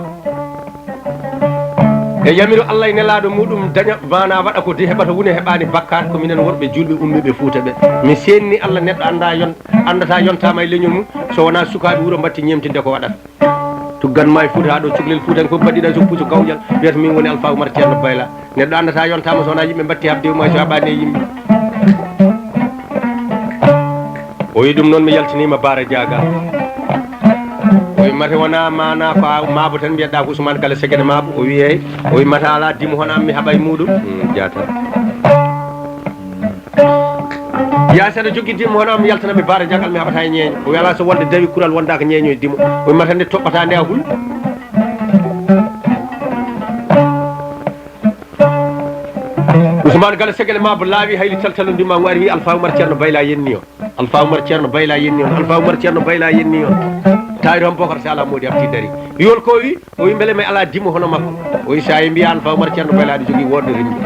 e yamiru Allah e nelaaɗo muɗum daña maanaa waɗa ko de heɓata wune heɓaani bakkaat ko minen worɓe juulɓe ummiiɓe Fuuta ɓe. Mi seenni Allah neɗɗo annda yon-, anndata yontaama e leñol mum so wonaa sukaaɓe wuro mbatti ñeemtinde ko waɗata. Tuggan ma e Fuuta haa ɗo cukalel Fuuta en fof mbaɗɗiɗa so puso gawƴal wiyata min woni Alfa Umar Ceerno Bayla. Neɗɗo anndata yontaama so wonaa yimɓe mbatti haɓde e mum hay so haɓaani e yimɓe. O wi ɗum noon mi yaltiniima Baara Jaaga. O wi mate wonaa maanaa ko a maabo tan mbiyeɗaa ko Usmaan Galo Segene maabo. O wi eey. O wi mate alaa dimo hono am mi haɓa e muɗum. Hmm, jaata. Yaa saɗa jogii dimo hono am mi yaltana mi Baara Jaagal mi haɓata e ñeeño. O wi alaa so wolde dawi kural wondaaka ñeeño e dimo. O wi mate nde toɓɓata nde a hul. Usmaan Galo Segele Maabo laawi hayli taltalo ndima ngari wi Alfa Umar Ceerno Bayla yenni o. Alfa Umar Ceerno Bayla yenni on. Alfa Umar Ceerno Bayla yenni on. Tawi toon Bokar Sala Modi Abdi dari. Yol ko wi, o wi mbele mi alaa dimo hono makko. O wi so a mbiya Alfa Umar Ceerno Bayla aɗa jogii woɗɗo rimde.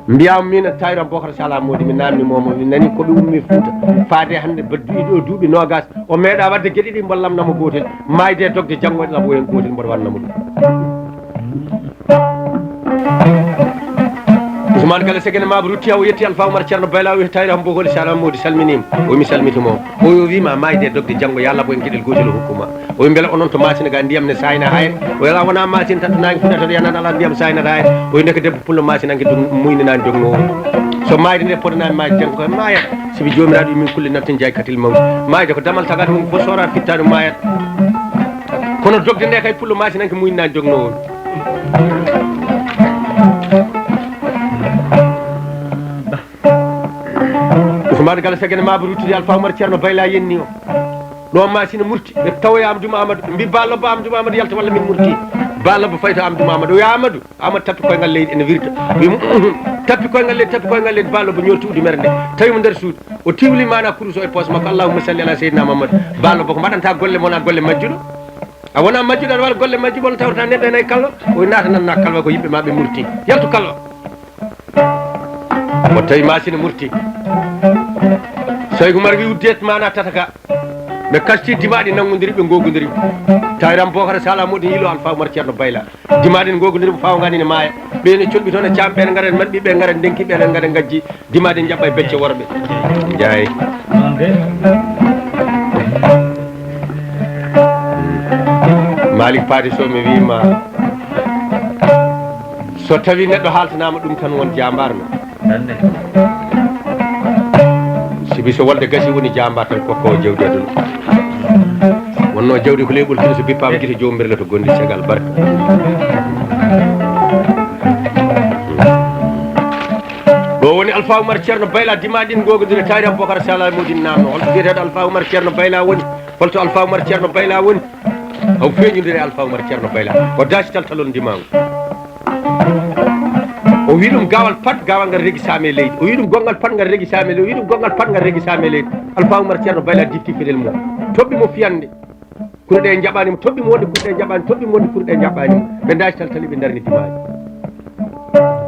Mbiya min tawi toon Bokar Sala Modi mi namni momo mi nani ko ɓe ummi Fuuta. Faade hannde baddu ɗiɗo duuɓi noogas. O meeɗa waɗde geɗe ɗiɗi mboɗo lamnamo gootel. Maayde e dogde janngo e ɗaɓo heen gootel mboɗo wannamo ɗum. Ousmane Gala Segene Maabo rutti o yetti Alfa Umar Ceerno Bayla o tawi Rambo Holi Sara Modi salminima. O mi salmitimo. O yo wima maayde e dogde janngo ya labo en geɗel gootel o hokkuma. O wi mbele onon to Masina ga ndiyam ne sayna hayre. O yala wona Masina tan to nangi fuɗata to yanata ala ndiyam saynata hayre. O wi ndeke debbo pullo Masina anke dum muyninani dogno o. So maayde nde podanani maayde tan ko maayat. Sibi joomiraaɗo wi min kulle naftin jaay katil mawdi. Maayde ko damal tagata woni ko sora fittano maayat. Kono dogde nde kay pullo Masina anke muyninani dogno o. Ousmane Gala Segene Maabo ruttidi Alfa Umar Ceerno Bayla yenni o. Ɗo Masina murti ɓe tawoya Amadou Mamadou ɓe mbi ba lobba Amadou Mamadou yalta walla min murti. Ba lobba fayto Amadou Mamadou o wi Amadou. Amadou tappi koyngal leydi ene wirta. Wimo tappi koyngal leydi tappi koyngal leydi ba lobba ñooti udimere nde tawi mo nder suudu. O tiwli mana kurus o e poos makko allahumma salli ala seydina Mamadou. Ba lobba ko mbaɗanta golle mon a golle majjuɗo. A wona majjuɗo aɗa waɗa golle majjuɓe on tawata neɗɗo ene e kallo. O naata nan na kallo ko yimɓe ma ɓe murti yaltu kallo. O tawi Masina murti. Seyku Umar wi uddet mana tata ka. Ɓe kasti dimaɗi nangodiri ɓe gogodiri. Tawiram Bokara Sala Modi yilo Alfa Umar Ceerno Bayla. Dimaɗi ne gogodiri ko fawgani ne maaya. Ɓe ne colɓi toon e cam ɓe ne ngara man ɓiɓɓe ngara denki ɓe ne ngara gajji. Dimaɗi jaɓɓa e becce worɓe. Jaay. Malik Padi Sow mi wima. So tawi neɗɗo haltanama ɗum tan won jambarno. Sibi so wolde gasi woni jambar tan kokko jawdi aduna. Wonno jawdi ko leɓol kilo so bippama gite jowmirle to gondi segal barka. Alfa Umar Ceerno Bayla, dima ɗin gogodiri, tawi tan Bokar Sala Modin namno. Holto biyeteeɗo Alfa Umar Ceerno Bayla woni? Holto Alfa Umar Ceerno Bayla woni? Haw feeñundire Alfa Umar Ceerno Bayla. O daasi taltalon dimaango. O wi ɗum gaawal pat, gaawal ngal regi saame leydi. O wi ɗum gongal pat, ngal regi saame leydi. O wi ɗum gongal pat, ngal regi saame leydi. Alfa Umar Ceerno Bayla difti feɗel mum. Toɓɓi mo fiyande. Kurɗe njaɓani mo, toɓɓi mo wonde kurɗe njaɓani, toɓɓi mo wonde kurɗe njaɓani mo. Ɓe daasi taltali, ɓe ndarni dimaaji.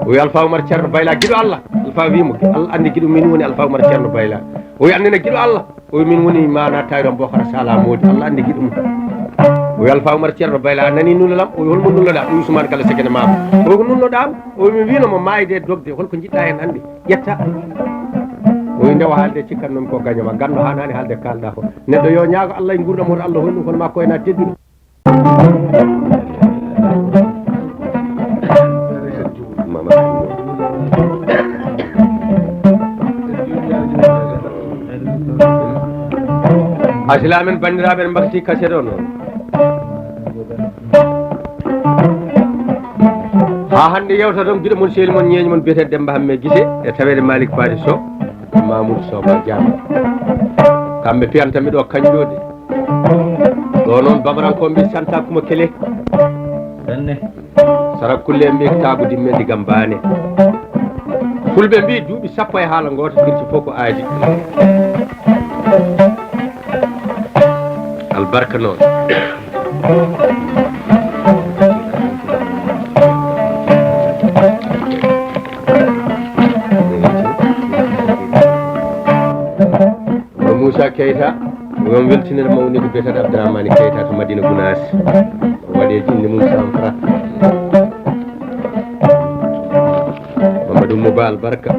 O wi Alfa Umar Ceerno Bayla, giɗo Allah. Alfa wi mo, Allah anndi giɗo min woni Alfa Umar Ceerno Bayla. O wi annene giɗo Allah. O wi min woni mana Tayra Bokar Sala Modi, Allah anndi giɗo mum. O wi Alfa Umar Ceerno Bayla, a nani nulalam? O wi holmo nulaɗa? O wi Usmaan Kala Sekene Maama. O wi ko nulnoɗam? O wi mi wino mo maayde e dogde, holko jiɗɗa hen hannde? Ƴetta. O wi ndewa haalde cikkatnomi ko gañoma, ganndo hanani haalde kalɗa ko. Neɗɗo yo ñaago Allah e nguurɗam, hoto Allah hoynu kono ma koyna tedduɗo. Asilaamen banndiraaɓe, en mbakti kaset o noon. Haa hannde yewta toon giɗo mon, sehil mon, ñeeño mon biyeteeɗo Demmba Hamme Gise e taweede Malick Paty Sow, Mamoudou Sow Ba Diama. Kamɓe piyanta mi ɗo kañƴooɗe. Ɗo noon Bamarankooɓe mbi santa kuma kele. Ɗanne. Sarakulle en mbi taagu dimme diga mbaane. Fulɓe mbi duuɓi sappo e haala ngoota, firti fof ko aadi. Albarka noon. Ko Moussa Keita, on weltinir mawni ko biyeteeɗo Abdourahmane Keita to Madina Gounass. O waɗi e inde mum Sanfra. Mamadou Mouba Albarka.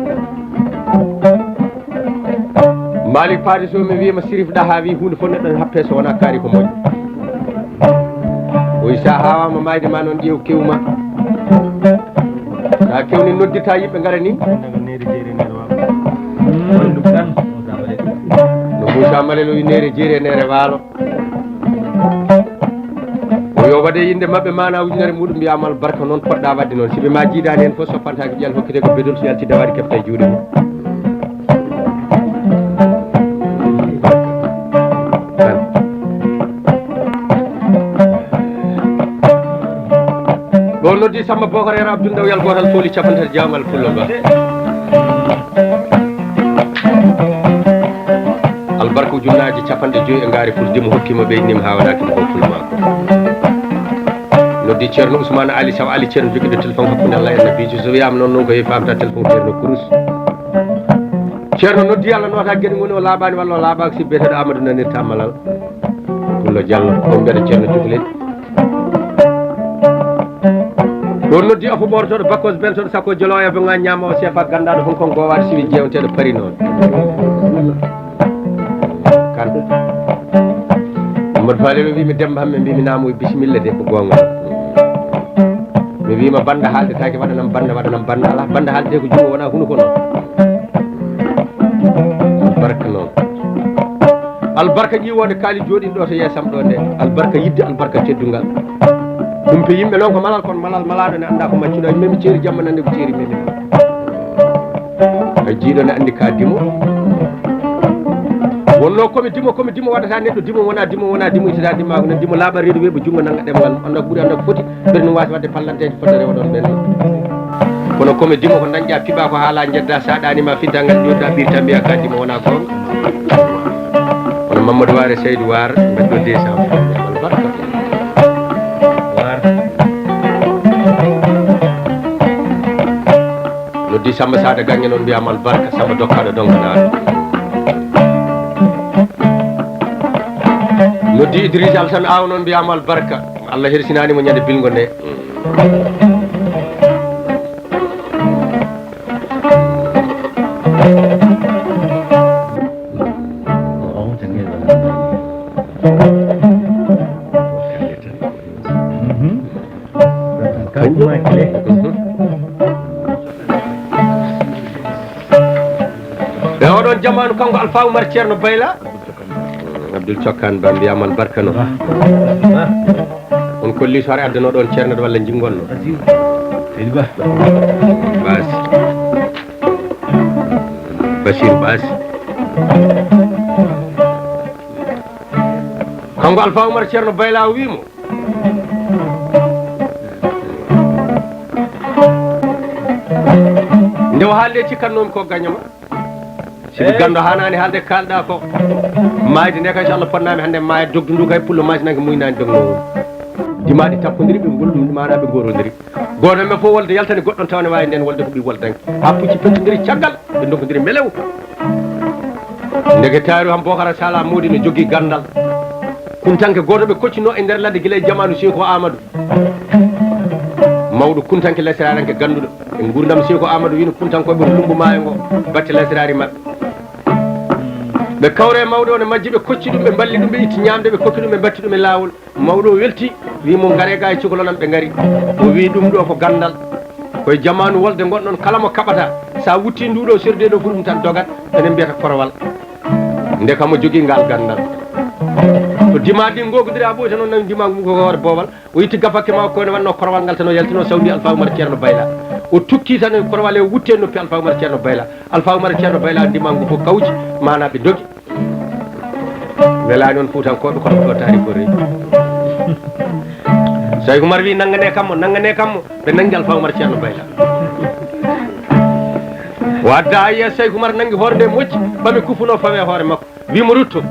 Malick Paty Sow, mi wiima Sirif Ɗaha wi huunde fof neɗɗo ne happe so wonaa kaari ko moƴƴo. O wi sa haawaama maayde ma noon ƴeew kewu ma. Sa kewni noddirta yimɓe ngara ni. No Moussa Malel o wi neere jeeri e neere waalo. O yo waɗe innde maɓɓe maana ujunere muɗum mbiyama Albarka noon poɗɗa waɗde noon. Sibi ma jiidaani heen fof soppantaki ƴal hokkite ko bedol so yalti dawaɗi kefta e juuɗe mum. Ɗo noddi Samba Bokar Yero Abdou Ndaw yal gootal fooli capanɗe tati jaawngal pullo ba. Albarka ujunnaaje capanɗe joyi e ngaari pul dimo hokkima ɓeydinima haa waɗa kimo ko pul maako. Noddi Ceerno Ousmane Ali Sow Ali Ceerno jogiiɗo téléphone hakkunde Allah e Nabiijo. So wiyaama noon noon ko yehi faamta téléphone Ceerno Kurus. Ceerno noddi Allah noota geɗe ngoni o laaɓaani walla o laaɓaaka si biyeteeɗo Amadou nanirta Malal. Pullo Diallo, on mbiyata Ceerno Cukalel. Ɗo noddi Afu Ɓortoɗo Bakkos Beltoɗo Sakko Joloya Benga ñaama o sefa ganndaɗo hon kon gowaɗo siwi jeewnteɗo Pari noon. Kan. Amadou Falel o wi mi Demba Hamme, mbi mi naamu bisimilla de ko goonga. Mi wiima bannda haalde taki waɗanam bannda, waɗanam bannda, alaa bannda haalde ko junngo wona hunuko noon. Barka noon. Albarka ƴiwode kaali jooɗiɗo to yeesam ɗo nde. Albarka yidde, albarka teddungal. Ɗum pe yimɓe noon ko malal kon malal malaɗo ne annda ko maccuɗo. Memi ceeri jamma nande ko ceeri memi. Ay jiiɗo ne anndi ka dimo. Wonno komi dimo, komi dimo waɗata neɗɗo dimo wona dimo, wona dimo itata dimaagu ne dimo laaɓa reedu weeɓa junngo nanga ɗemngal. Annda ko ɓuri annda ko foti. Ɓerni waasi waɗde pallanteeji fodde rewo ɗon ɓen. Kono kome dimo ko dañƴa piɓa ko haala jedda sa ɗanima finta ngal jodda ɓirta mbiya ka dimo wona goonga. Kono Mamadou Ware Seydou War mbeɗɗo deux cent francs albarka. War. Noddi Samba Sada Gange noon mbiyama albarka Samba Dokkaɗo Donganaaɗo. Noddi Idrissa Alassane Aw noon mbiyama albarka. Allah hersinaani mo ñande bilgo nde. E oɗon jamaanu kanko Alfa Umar Ceerno Bayla. Abdoul Cokkan Ba mbiyama albarka noon. On kolli so hare addano ɗon ceerno walla jingonno. Seydi Ba. Basi. Basiru Baasi. Kanko Alfa Umar Ceerno Bayla o wii mo, nde o haalde cikkatnoomi ko gaño ma. Sibi ganndo haanaani haalde kaalɗa ko. Maayde nde kay so Allah fotnaami hannde maaya dogdu ndu kay pullo maasinanke muynaani dogno. Dimaaɗi takkondiri ɓe ngol maanaa ɓe ngorondiri. Gooto men fof wolde yaltani goɗɗon tawa ne waawi nden wolde ko ɓi woldanke. Haa pucci pettondiri caggal ɓe ndokondiri melew. Ndeke taaru ham Bokara Sala Moodi no jogii ganndal. Kuntanke gooto ɓe koccinoo e nder ladde gila e jamaanu Seeku Aamadu. Mawɗo kuntanke lesiraaranke gannduɗo. E nguurndam Seeku Aamadu wino kuntankooɓe ko lumbu maayo ngo batte lesiraari maɓɓe. Ɓe kawre e mawɗo o ne majji ɓe kocci ɗum, ɓe mballi ɗum, ɓe itti ñaamde, ɓe kokki ɗum, ɓe mbatti ɗum e laawol. Mawɗo o welti, wii mo, "Ngare ga e cukalon am." Ɓe ngari. O wii, "Ɗum ɗo ko ganndal. Koye jamaanu wolde ngonɗon, kala mo kaɓata, sa wutti ndu ɗo serde ɗo fuɗum tan dogat, enen mbiyata korowal." Nde kam o jogii ngal ganndal. To dimaɗi ngogodiri ha ɓoyta noon, nawi dimagu mum ko hoore boowal. O itti gafakke makko ko ne wanno korowal ngal tan, o yaltino sawdi Alfa Umar Ceerno Bayla. O tukki tan e korowal e wutte noppi Alfa Umar Ceerno Bayla. Alfa Umar Ceerno Bayla dimagu fof kawji, mana ɓe dogi. Welaani on Fuutankooɓe kono ɗo taari ko rewi. Sayku Umar wi, "Nanngane kam mo, nanngane kam mo." Ɓe nanngi Alfa Umar Ceerno Bayla. O adda ha yeeso Sayku Umar, nanngi hoore nde mocci, ɓami kufuno fawe hoore makko. Wi mo, "Rutto."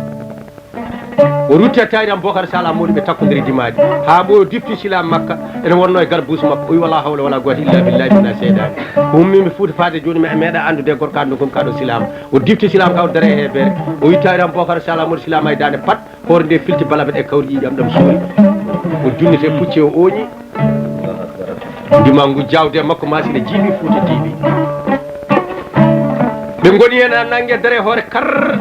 O rutti a taari am Bokar Sala Mawɗi, ɓe takkondiri dimaaji. Haa ɓooyo difti sila makka, ene wonno e garbuusu makko. O wi, "Wala hawla wala quwwata illa billahi mina seydaani." Ko ummi mi Fuuta faade jooni, mi meeɗa anndude gorko anndu gom kaɗo silaama. O difti silaama ka o dare e heebeere. O wi taari am Bokar Sala Mawɗi silaama e daande pat. Hoore nde filti balaɓe ɗe kawri ƴiiƴam ɗam suuri. O junniti e pucci o ooñi. Ndima ngu jawdi e makko masina jiiɓi Fuuta diiɓi. Ɓe ngoni heen haa nannge dare hoore kar.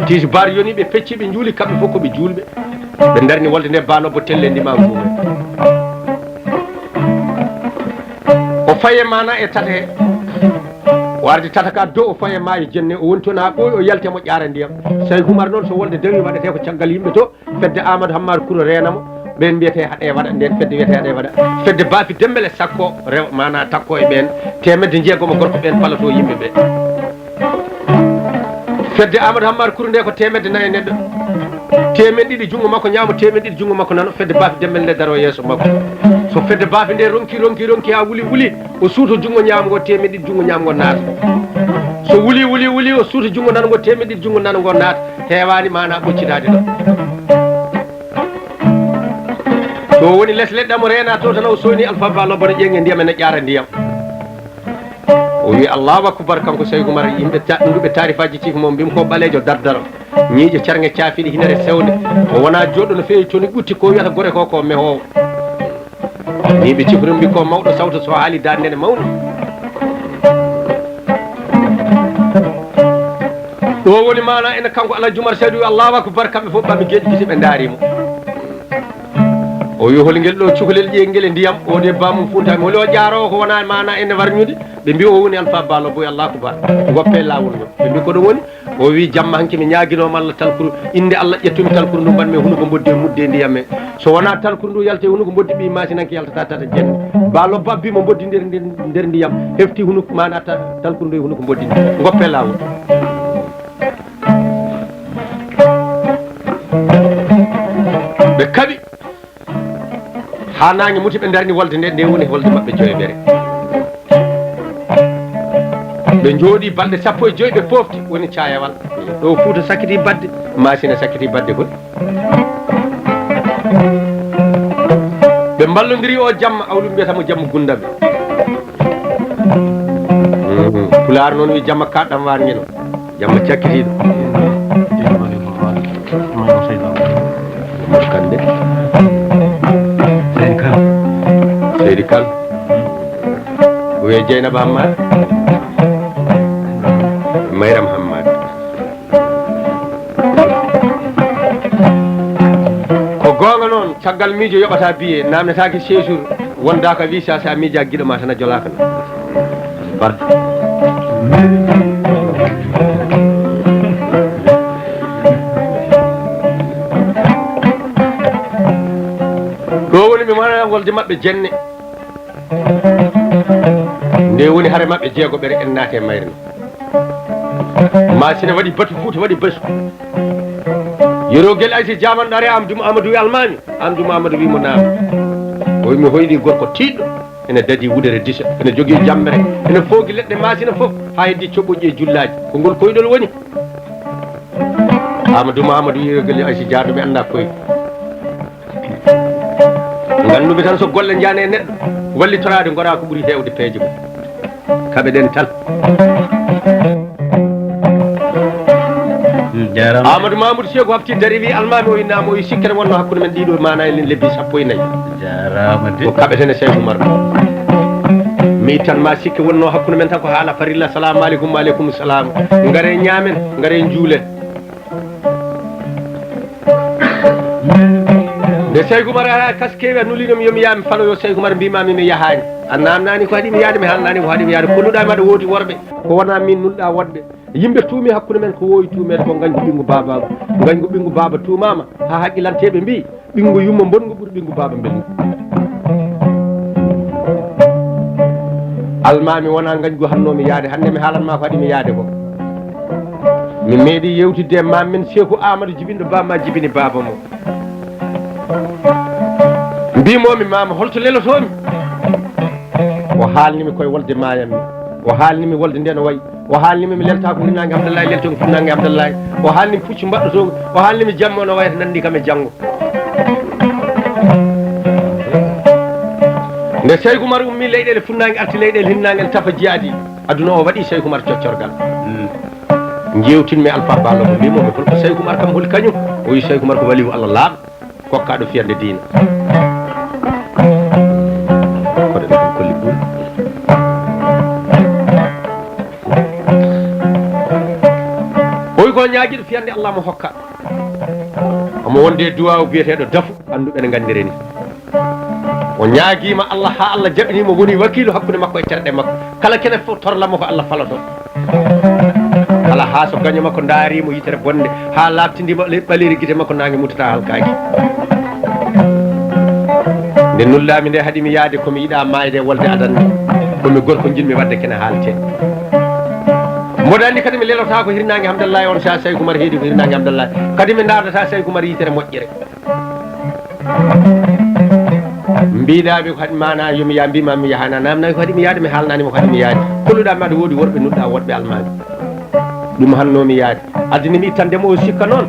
Tisibaar yoni ɓe pecci ɓe njuuli kamɓe fof ko ɓe juulɓe. Ɓe ndarni wolde nde baalobbo telle ndima ngu. O faye mana e tate. O ardi tata ka dow, o faye maayo jenne, o woni toon haa ɓooyi, o yalti mo ƴaara ndiyam. Sayku Umar noon so wolde dawi waɗetee ko caggal yimɓe to, fedde Amadou Hammar Kuro reena mo, ɓeen mbiyetee haɗe waɗa, ndeen fedde wiyetee haɗe waɗa. Fedde Baafi Dembele Sakko rewa, mana takko e ɓeen, teemedde jeegom e gorko ɓeen palato yimɓe ɓe. Fedde Amadou Hammar Kuro nde ko teemedde nayi e neɗɗo. Teemen ɗiɗi junngo makko ñaamo, teemen ɗiɗi junngo makko nano, fedde Baafi Dembele nde daro yeeso makko. So fedde Baafi nde ronki, ronki, ronki haa wuli, wuli, o suuto junngo ñaamo ngo, teemen ɗiɗi junngo ñaamo ngo naata. So wuli, wuli, wuli, o suuto junngo nano ngo, teemen ɗiɗi junngo nano ngo naata. Heewaani mana ɓoccitaade ɗo. To woni les leɗɗe mo reena to tan o soyni Alfa Ba Lobbo no ƴeeŋe ndiyam ene ƴaara ndiyam. O wi, "Allahu akbar," kanko Sayku Umar, yimɓe ta-, ɗum ɓe taarifaaji ciki mo, mbimi ko ɓaleejo dardaro. Ñiiƴe carŋe caafiiɗe hinere sewnde. O wona jooɗo no feewi toni ɓutti ko wiyata gore ko, ko mehoowo. Ni ɓe cifri mbi ko mawɗo sawto so haali daande ne mawni. Ɗo woni mana ene kanko Alhaji Umar Saydu wi, "Allahu akbar," kamɓe fof ɓami geeƴi gite ɓe ndaari mo. O wi, "Hol ngel ɗo cukalel ƴeeŋgel e ndiyam?" O de bamum funtami. Holi o ƴaaroowo ko wona mana ene warñude? Ɓe mbi o woni Alfa Ba Lobbo. Allahu akbar. Ngoppe laawol ngol. Ɓe mbi ko ɗum woni? O wi, "Jamma hanki mi ñaaginooma Allah talkuru. Innde Allah ƴettumi talkuru ndu mbanmi e hunuko mboddi e mudde e ndiyam e. So wona talkuru ndu yalta e hunuko mboddi ɓi masinanke yaltata tata jenne." Ba Lobbo abbi mo mboddi nder, nder, nder ndiyam. Hefti hunuko mana ta-, talkuru ndu e hunuko mboddi ndi. Ngoppe laawol. Ɓe kaɓi. Haa naange muti ɓe ndarni wolde nde, nde woni wolde maɓɓe joyɓere. Ɓe njooɗi balɗe sappo e joy ɓe pofti, woni caayawal. Ɗo Fuuta sakkiti badde, Maasina sakkiti badde koy. Ɓe mballondiri o jamma, awlu mbiyata mo jamma Gundam. Mhm. Pulaar noon wi jamma kaɗɗam waar ngeno. Jamma cakkitiiɗo. Umar Kande. Seydi Kan. Seydi Kan. Wiye Jeynaba Hammad. Mayram Hammad. Ko goonga noon, caggal miijo yoɓata biye, naamnetaake séjour, wondaaka visa, so a miijaaki giɗo ma tan a jolaaka noon. Barka. Ɗo woni mi mana wolde maɓɓe jenne. Nde woni hare maɓɓe jeegoɓere en naate mayre no. Masina waɗi batu, Fuuta waɗi batu. Yero Gel Aysa Jaaman ɗo ari Amadou Amadou wi almaami. Amadou Amadou wi mo naam. O wi mi hoyɗi gorko tiiɗɗo. Ene dadi wudere disa. Ene jogii jammere. Ene foogi leɗɗe Masina fof. Haa heddi coɓoƴƴi e jullaaji. Ko ngol koyɗol woni? Amadou Mahamadou Yero Gel Aysa Jaaɗo mi annda koyɗi. Nganndu-mi tan so golle njahne e neɗɗo, wallitoraade ngora ko ɓuri heewde peeje mum. Kaɓe ɗen tan. Jaaraama. Amadou Mamoudou Seeku hafti dari wi almaami o innama o yi sikkere wonno hakkunde men ɗiɗo mana e lebbi sappo e nayi. Jaaraama de. Ko kaɓeten e Seeku Umar. Mi ittan ma sikke wonno hakkunde men tan ko haala farilla. Salamu aleykum, wa aleykum salam. Ngare ñaamen, ngare njuulen. Nde Seyku Umar ara kaskewi a nulinomi yomi yaami falo yo Seyku Umar mbimami mi yahani. A namnani ko haɗimi yaade, mi halnani ko haɗimi yaade. Ko nuɗa maɗa woodi worɓe. Ko wona min nulɗa wodɓe. Yimɓe tuumi hakkunde men ko wowi tuumeede ko ngañgu ɓinngu baabaagu. Ngañgu ɓinngu baaba tuumaama haa haqqilanteeɓe mbii ɓinngu yumma mbonngu ɓuri ɓinngu baaba mbelngu. Almaami wona ngañgu hannoomi yaade, hannde mi haalanma ko haɗimi yaade ko. Mi meeɗi yewtidde e maam men Seeku Aamadu jibinɗo baaba ma jibini baaba mo. Mbimomi maama holto lelotoomi? O haalnimi koye wolde maayammi. O haalnimi wolde nde no wayi. O haalnimi mi lelta ko hirnaange Hamdallahi, lelto ko funnaange Hamdallahi. O haalnimi puccu mbaɗɗotoogu. O haalnimi jamma no wayata nanndi kam e janngo. Nde Seyku Umar ummi leyɗeele funnaange arti leyɗeele hinnaange ene tafa jiyaadi. Aduna o waɗi Seyku Umar coccorgal. Njeewtinmi Alfa Baalo ko mbimomi holko Seyku Umar kam holi kañum? O wi Seyku Umar ko waliyu Allah laaɗo. Kokkaaɗo fiyande diina. Koɗo ɓe tan kolli buy. O wi ko ñaagiiɗo fiyande Allah mo hokka. Omo wonde duwaawu biyeteeɗo dafu, annduɓe ne nganndire ni. O ñaagiima Allah haa Allah jaɓinimo woni wakiilu hakkunde makko e terɗe makko. Kala kene fof torlamo ko Allah faloto. Kala haa so gaño makko ndaarimo yitere bonde, haa laaɓtindima le-, ɓaleeri gite makko naange mutata halkaaki. Nde nullaami nde haɗimi yaade ko mi yiɗa maayde e wolde adannde. Ko mi gorko njiɗmi waɗde kene haalte. Mboɗo anndi kadi mi lelota ko hirnaange Hamdallahi on sa Seyku Umar heedi ko hirnaange Hamdallahi. Kadi mi ndaardata Seyku Umar yitere moƴƴere. Mbiɗa ɓe ko haɗi mana yomi ya mbima mi yahana namnani ko haɗi mi yaade mi haalnani mo ko haɗi mi yaade. Kolluɗa mi aɗa woodi worɓe nuɗɗa woɗɓe almami. Ɗum hanno mi yaade. Addini mi ittande mo o sikka noon.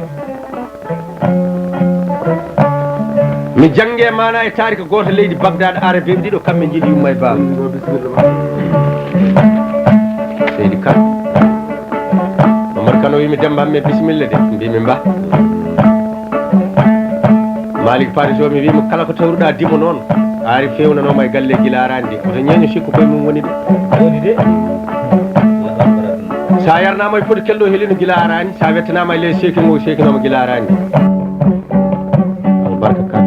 Mi jannge mana e taarika gooto leydi Bagdad arabeɓe ɗiɗo kamɓe njiɗi yumma e baaba. Seydi Kane. Momar Kane o wimi Demba Hamme bisimilla de, mbimi mba. Malik Paris o mi wimo kala ko tawruɗa dimo noon. Ari fewnanoma e galle gila arani de. Oto ñeño sikko koye mum woni de. Woni de. Sa yarnama e foti kelɗo helino gila arani, sa wettanama e ley seki ngo sekinoma gila arani. Albarka kan.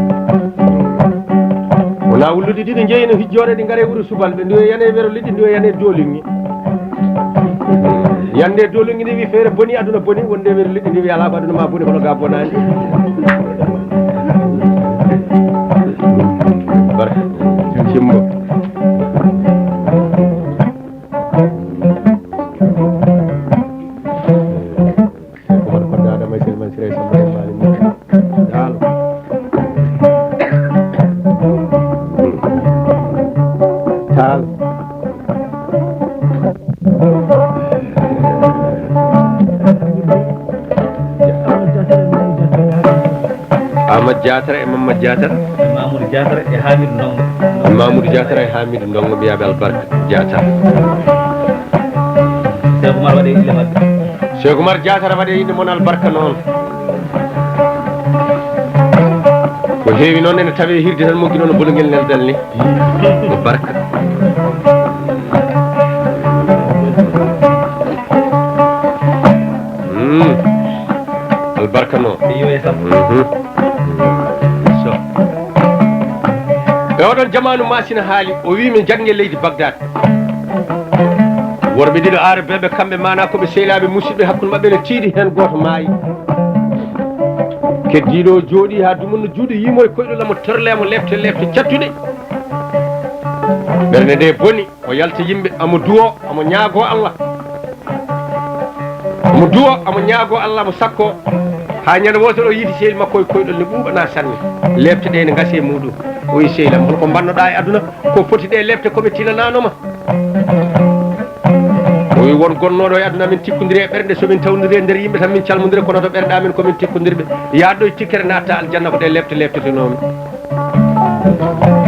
Wona wullude ɗiɗo jeeyino hijjoore ɗi ngare wuro subalɓe, ndu e yane wero liɗɗi, ndu e yane dolingi. Yande dolingi ndi wi feere boni, aduna boni, wonde wero liɗɗi ndi wi ala ko aduna ma boni, kono ga bonani. Barka. Cimbo. Umar Kodda Adama e Seliman Siré Samba e Mali Moussa. Taal. Taal. Amadou Diatara e Mamadou Diatara. Mamoudou Diatara e Hamidou Ndongo. Mamoudou Diatara e Hamidou Ndongo, mbiyaɓe Albarka Diatara. Cheikh Oumar waɗe ille maɓɓe. Cheikh Oumar Diatara waɗe inde mon Albarka noon. Ko heewi noon ene tawe hirde tan moggi noon bolongel neldal ni. Ko barka. Mm. Albarka noon. Iyo e sappo. Mhm. So. E oɗon jamaanu Masina haali, o wi min jannge leydi Bagdad. Worɓe ɗiɗo arabeɓe kamɓe mana ko ɓe sehilaɓe musidɓe hakkunde maɓɓe ne tiiɗi heen gooto maayi. Keddiiɗo o jooɗi haa dumunno juuɗe yimo e koyɗol amo torle amo lefte lefte cattuɗe. Ɓernde nde boni o yalta yimɓe amo duwo amo ñaago Allah. Mo duwo, amo ñaago Allah, mo sakko. Haa ñande wootere o yiiti sehil makko e koyɗol ne ɓuuɓa na sanne. Leepte ɗe ne ngasi e muɗum. O wi sehil am, hol ko mbannoɗa e aduna? Ko foti ɗe leepte ko ɓe tinanano ma. O wi won gonnooɗo e aduna min tikkondiri e ɓerɗe, so min tawdiri e nder yimɓe tan min calmondiri, kono to ɓerɗe amin ko min tikkondirɓe. Yahat ɗo e tikkere natta aljanna ko ɗe leepte leeptetonomi.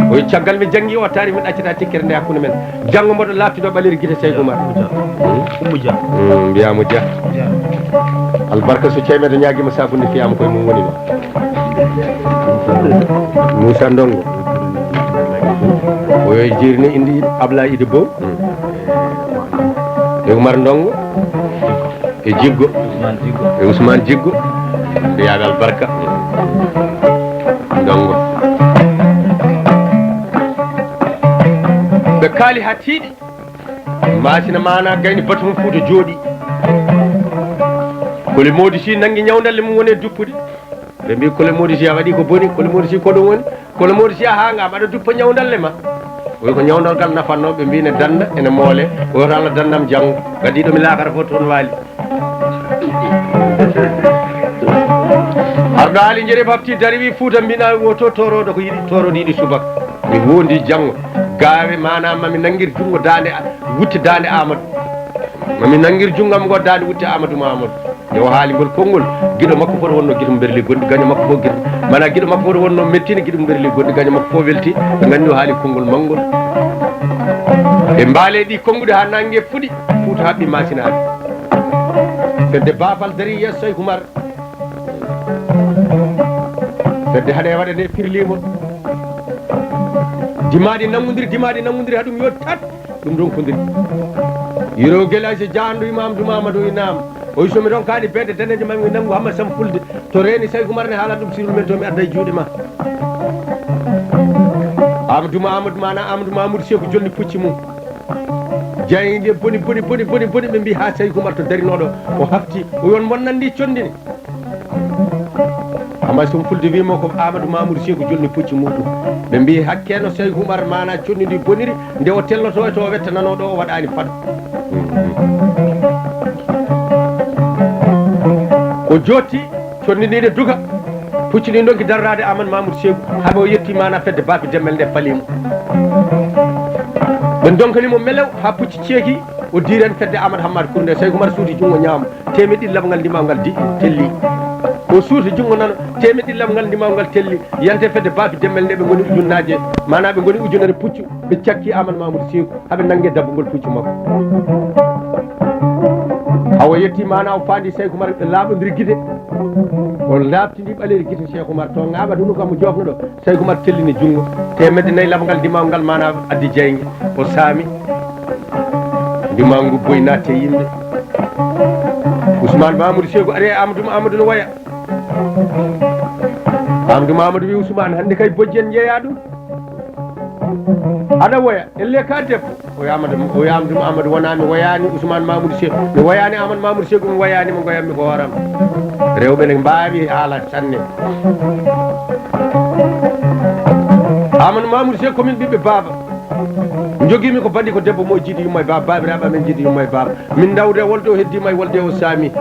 O wi caggal mi janngi o taari min accata tikkere nde hakkunde men. Janngo mboɗo laaɓtiɗo ɓaleeri gite Seyku Umar. Ummu Dia. Mm, mbiya mo Dia. Dia. Albarka so ceemeɗo ñaagima sakunde fiyama koye mum woni ma. Moussa Ndongo. O yo jirni indi Ablaye Idi Bow. E Umar Ndongo. E Jiggo. E Ousmane Jiggo. Mbiyaɓe albarka. Ndongo. Ɓe kaali ha tiiɗi. Masina mana gayni batu mum Fuuta jooɗi. Kole Modi si nangi ñawdalle mum woni e duppude. Ɓe mbi Kole Modi si a waɗi ko boni, Kole Modi si ko ɗum woni. Kole Modi si a hanga mbaɗa duppo ñawdalle ma. O wi ko ñawdorgal nafanno, ɓe mbi ne danda, ene moole. O wi to Allah dandam janngo. Gadiɗo mi laakara fof toon waali. Arɗo haali Njeri Bafti dari wi Fuuta mbina woto toroɗo ko yiɗi toroɗo yiɗi subaka. Mi wondi janngo. Gaawe mana mami nangir junngo dande, wutte dande Amadou. Mami nangir junngam ngo dande wutte Amadou Mamadou. Nde o haali ngol konngol, giɗo makko fof wonno giɗo mberli gonɗi gaño makko fof giɗo. Mana giɗo makko fof wonno mettini giɗo mberli gonɗi gaño makko fof welti. Ɓe nganndi o haali konngol manngol. Ɓe mbaale ɗi konnguɗi haa nannge fuɗi, Fuuta haɓɓi masinaaɓe. Fedde baafal dari yeeso Seyku Umar. Fedde haɗe waɗa nde pirlimo. Dimaaɗi nanngondiri, dimaaɗi nanngondiri, haɗum yo tat. Ɗum ronkodiri. Yero Gelaasi jaandu Imam Duma Amadou Inam. O wi so mi ronkaani beede daneejo ma mi nanngu Hamma Sam Fulde. To reeni Seyku Umar ne haalan ɗum sirru men to mi adda e juuɗe ma. Amadou Duma Amadou mana Amadou Mamoudou Seeku jolni pucci mum. Jayndi boni, boni, boni, boni, boni, ɓe mbi haa Seyku Umar to darinooɗo. O hafti, o wi on mon nanndi conndi ne. Amma Sum Fulde wimo ko Amadou Mamoudou Seeku jolni pucci muɗum. Ɓe mbi hakke no Seyku Umar mana conndi ndi boniri, nde o telloto e to o wettanano ɗo o waɗani fado. O jotti, conndi ndi ne duga. Pucci ndi donki darrade Amadou Mamoudou Seeku, haɓe o yetti mana fedde babi demmel nde falimo. Ɓe donkani mo melew ha pucci ceeki, o diren fedde Amadou Hammad Kourou nde. Seyku Umar suuti junngo ñaamo, temeɗɗi laɓngal ndimawgal di telli. O suuti junngo nano, temeɗɗi laɓngal ndimawgal telli. Yante fedde babi demmel nde ɓe ngoni ujunnaaje, mana ɓe ngoni ujunere puccu, ɓe cakki Amadou Mamoudou Seeku, haɓe nange dabbugol puccu makko. Hawa yetti mana o faandi Seyku Umar, ɓe laaɓondiri gite. O laaɓtindi ɓaleeri gite Seyku Umar, to ŋaaɓa dunu kam mo jofnuɗo. Seyku Umar tellini junngo, teemedde nayi laɓngal ndimawgal mana addi jeynge, o saami. Ndimaw ngu boyi naatti e yimɓe. Ousmane Mamoudou Seeku ari e Amadou, Amadou no woya. Amadou Mamadou wi Ousmane, hannde kay bojji en njeeya ɗum. Aɗa woya, elle ka debbo. O wi Amadou, o wi Amadou Mamadou, wona mi woyani Ousmane Mamoudou Seeku. Mi woyani Amadou Mamoudou Seeku, mi woyani mo, goyammi ko hooram. Rewɓe ne mbaawi haala sanne. Amadou Mamoudou Seeku ko min ɓiɓɓe baaba. Jogimi ko bandi ko debbo mo jiidi yumma e baaba, baabiraaɓe amen jiidi yumma e baaba. Min dawde wolde o heddima e wolde o saami.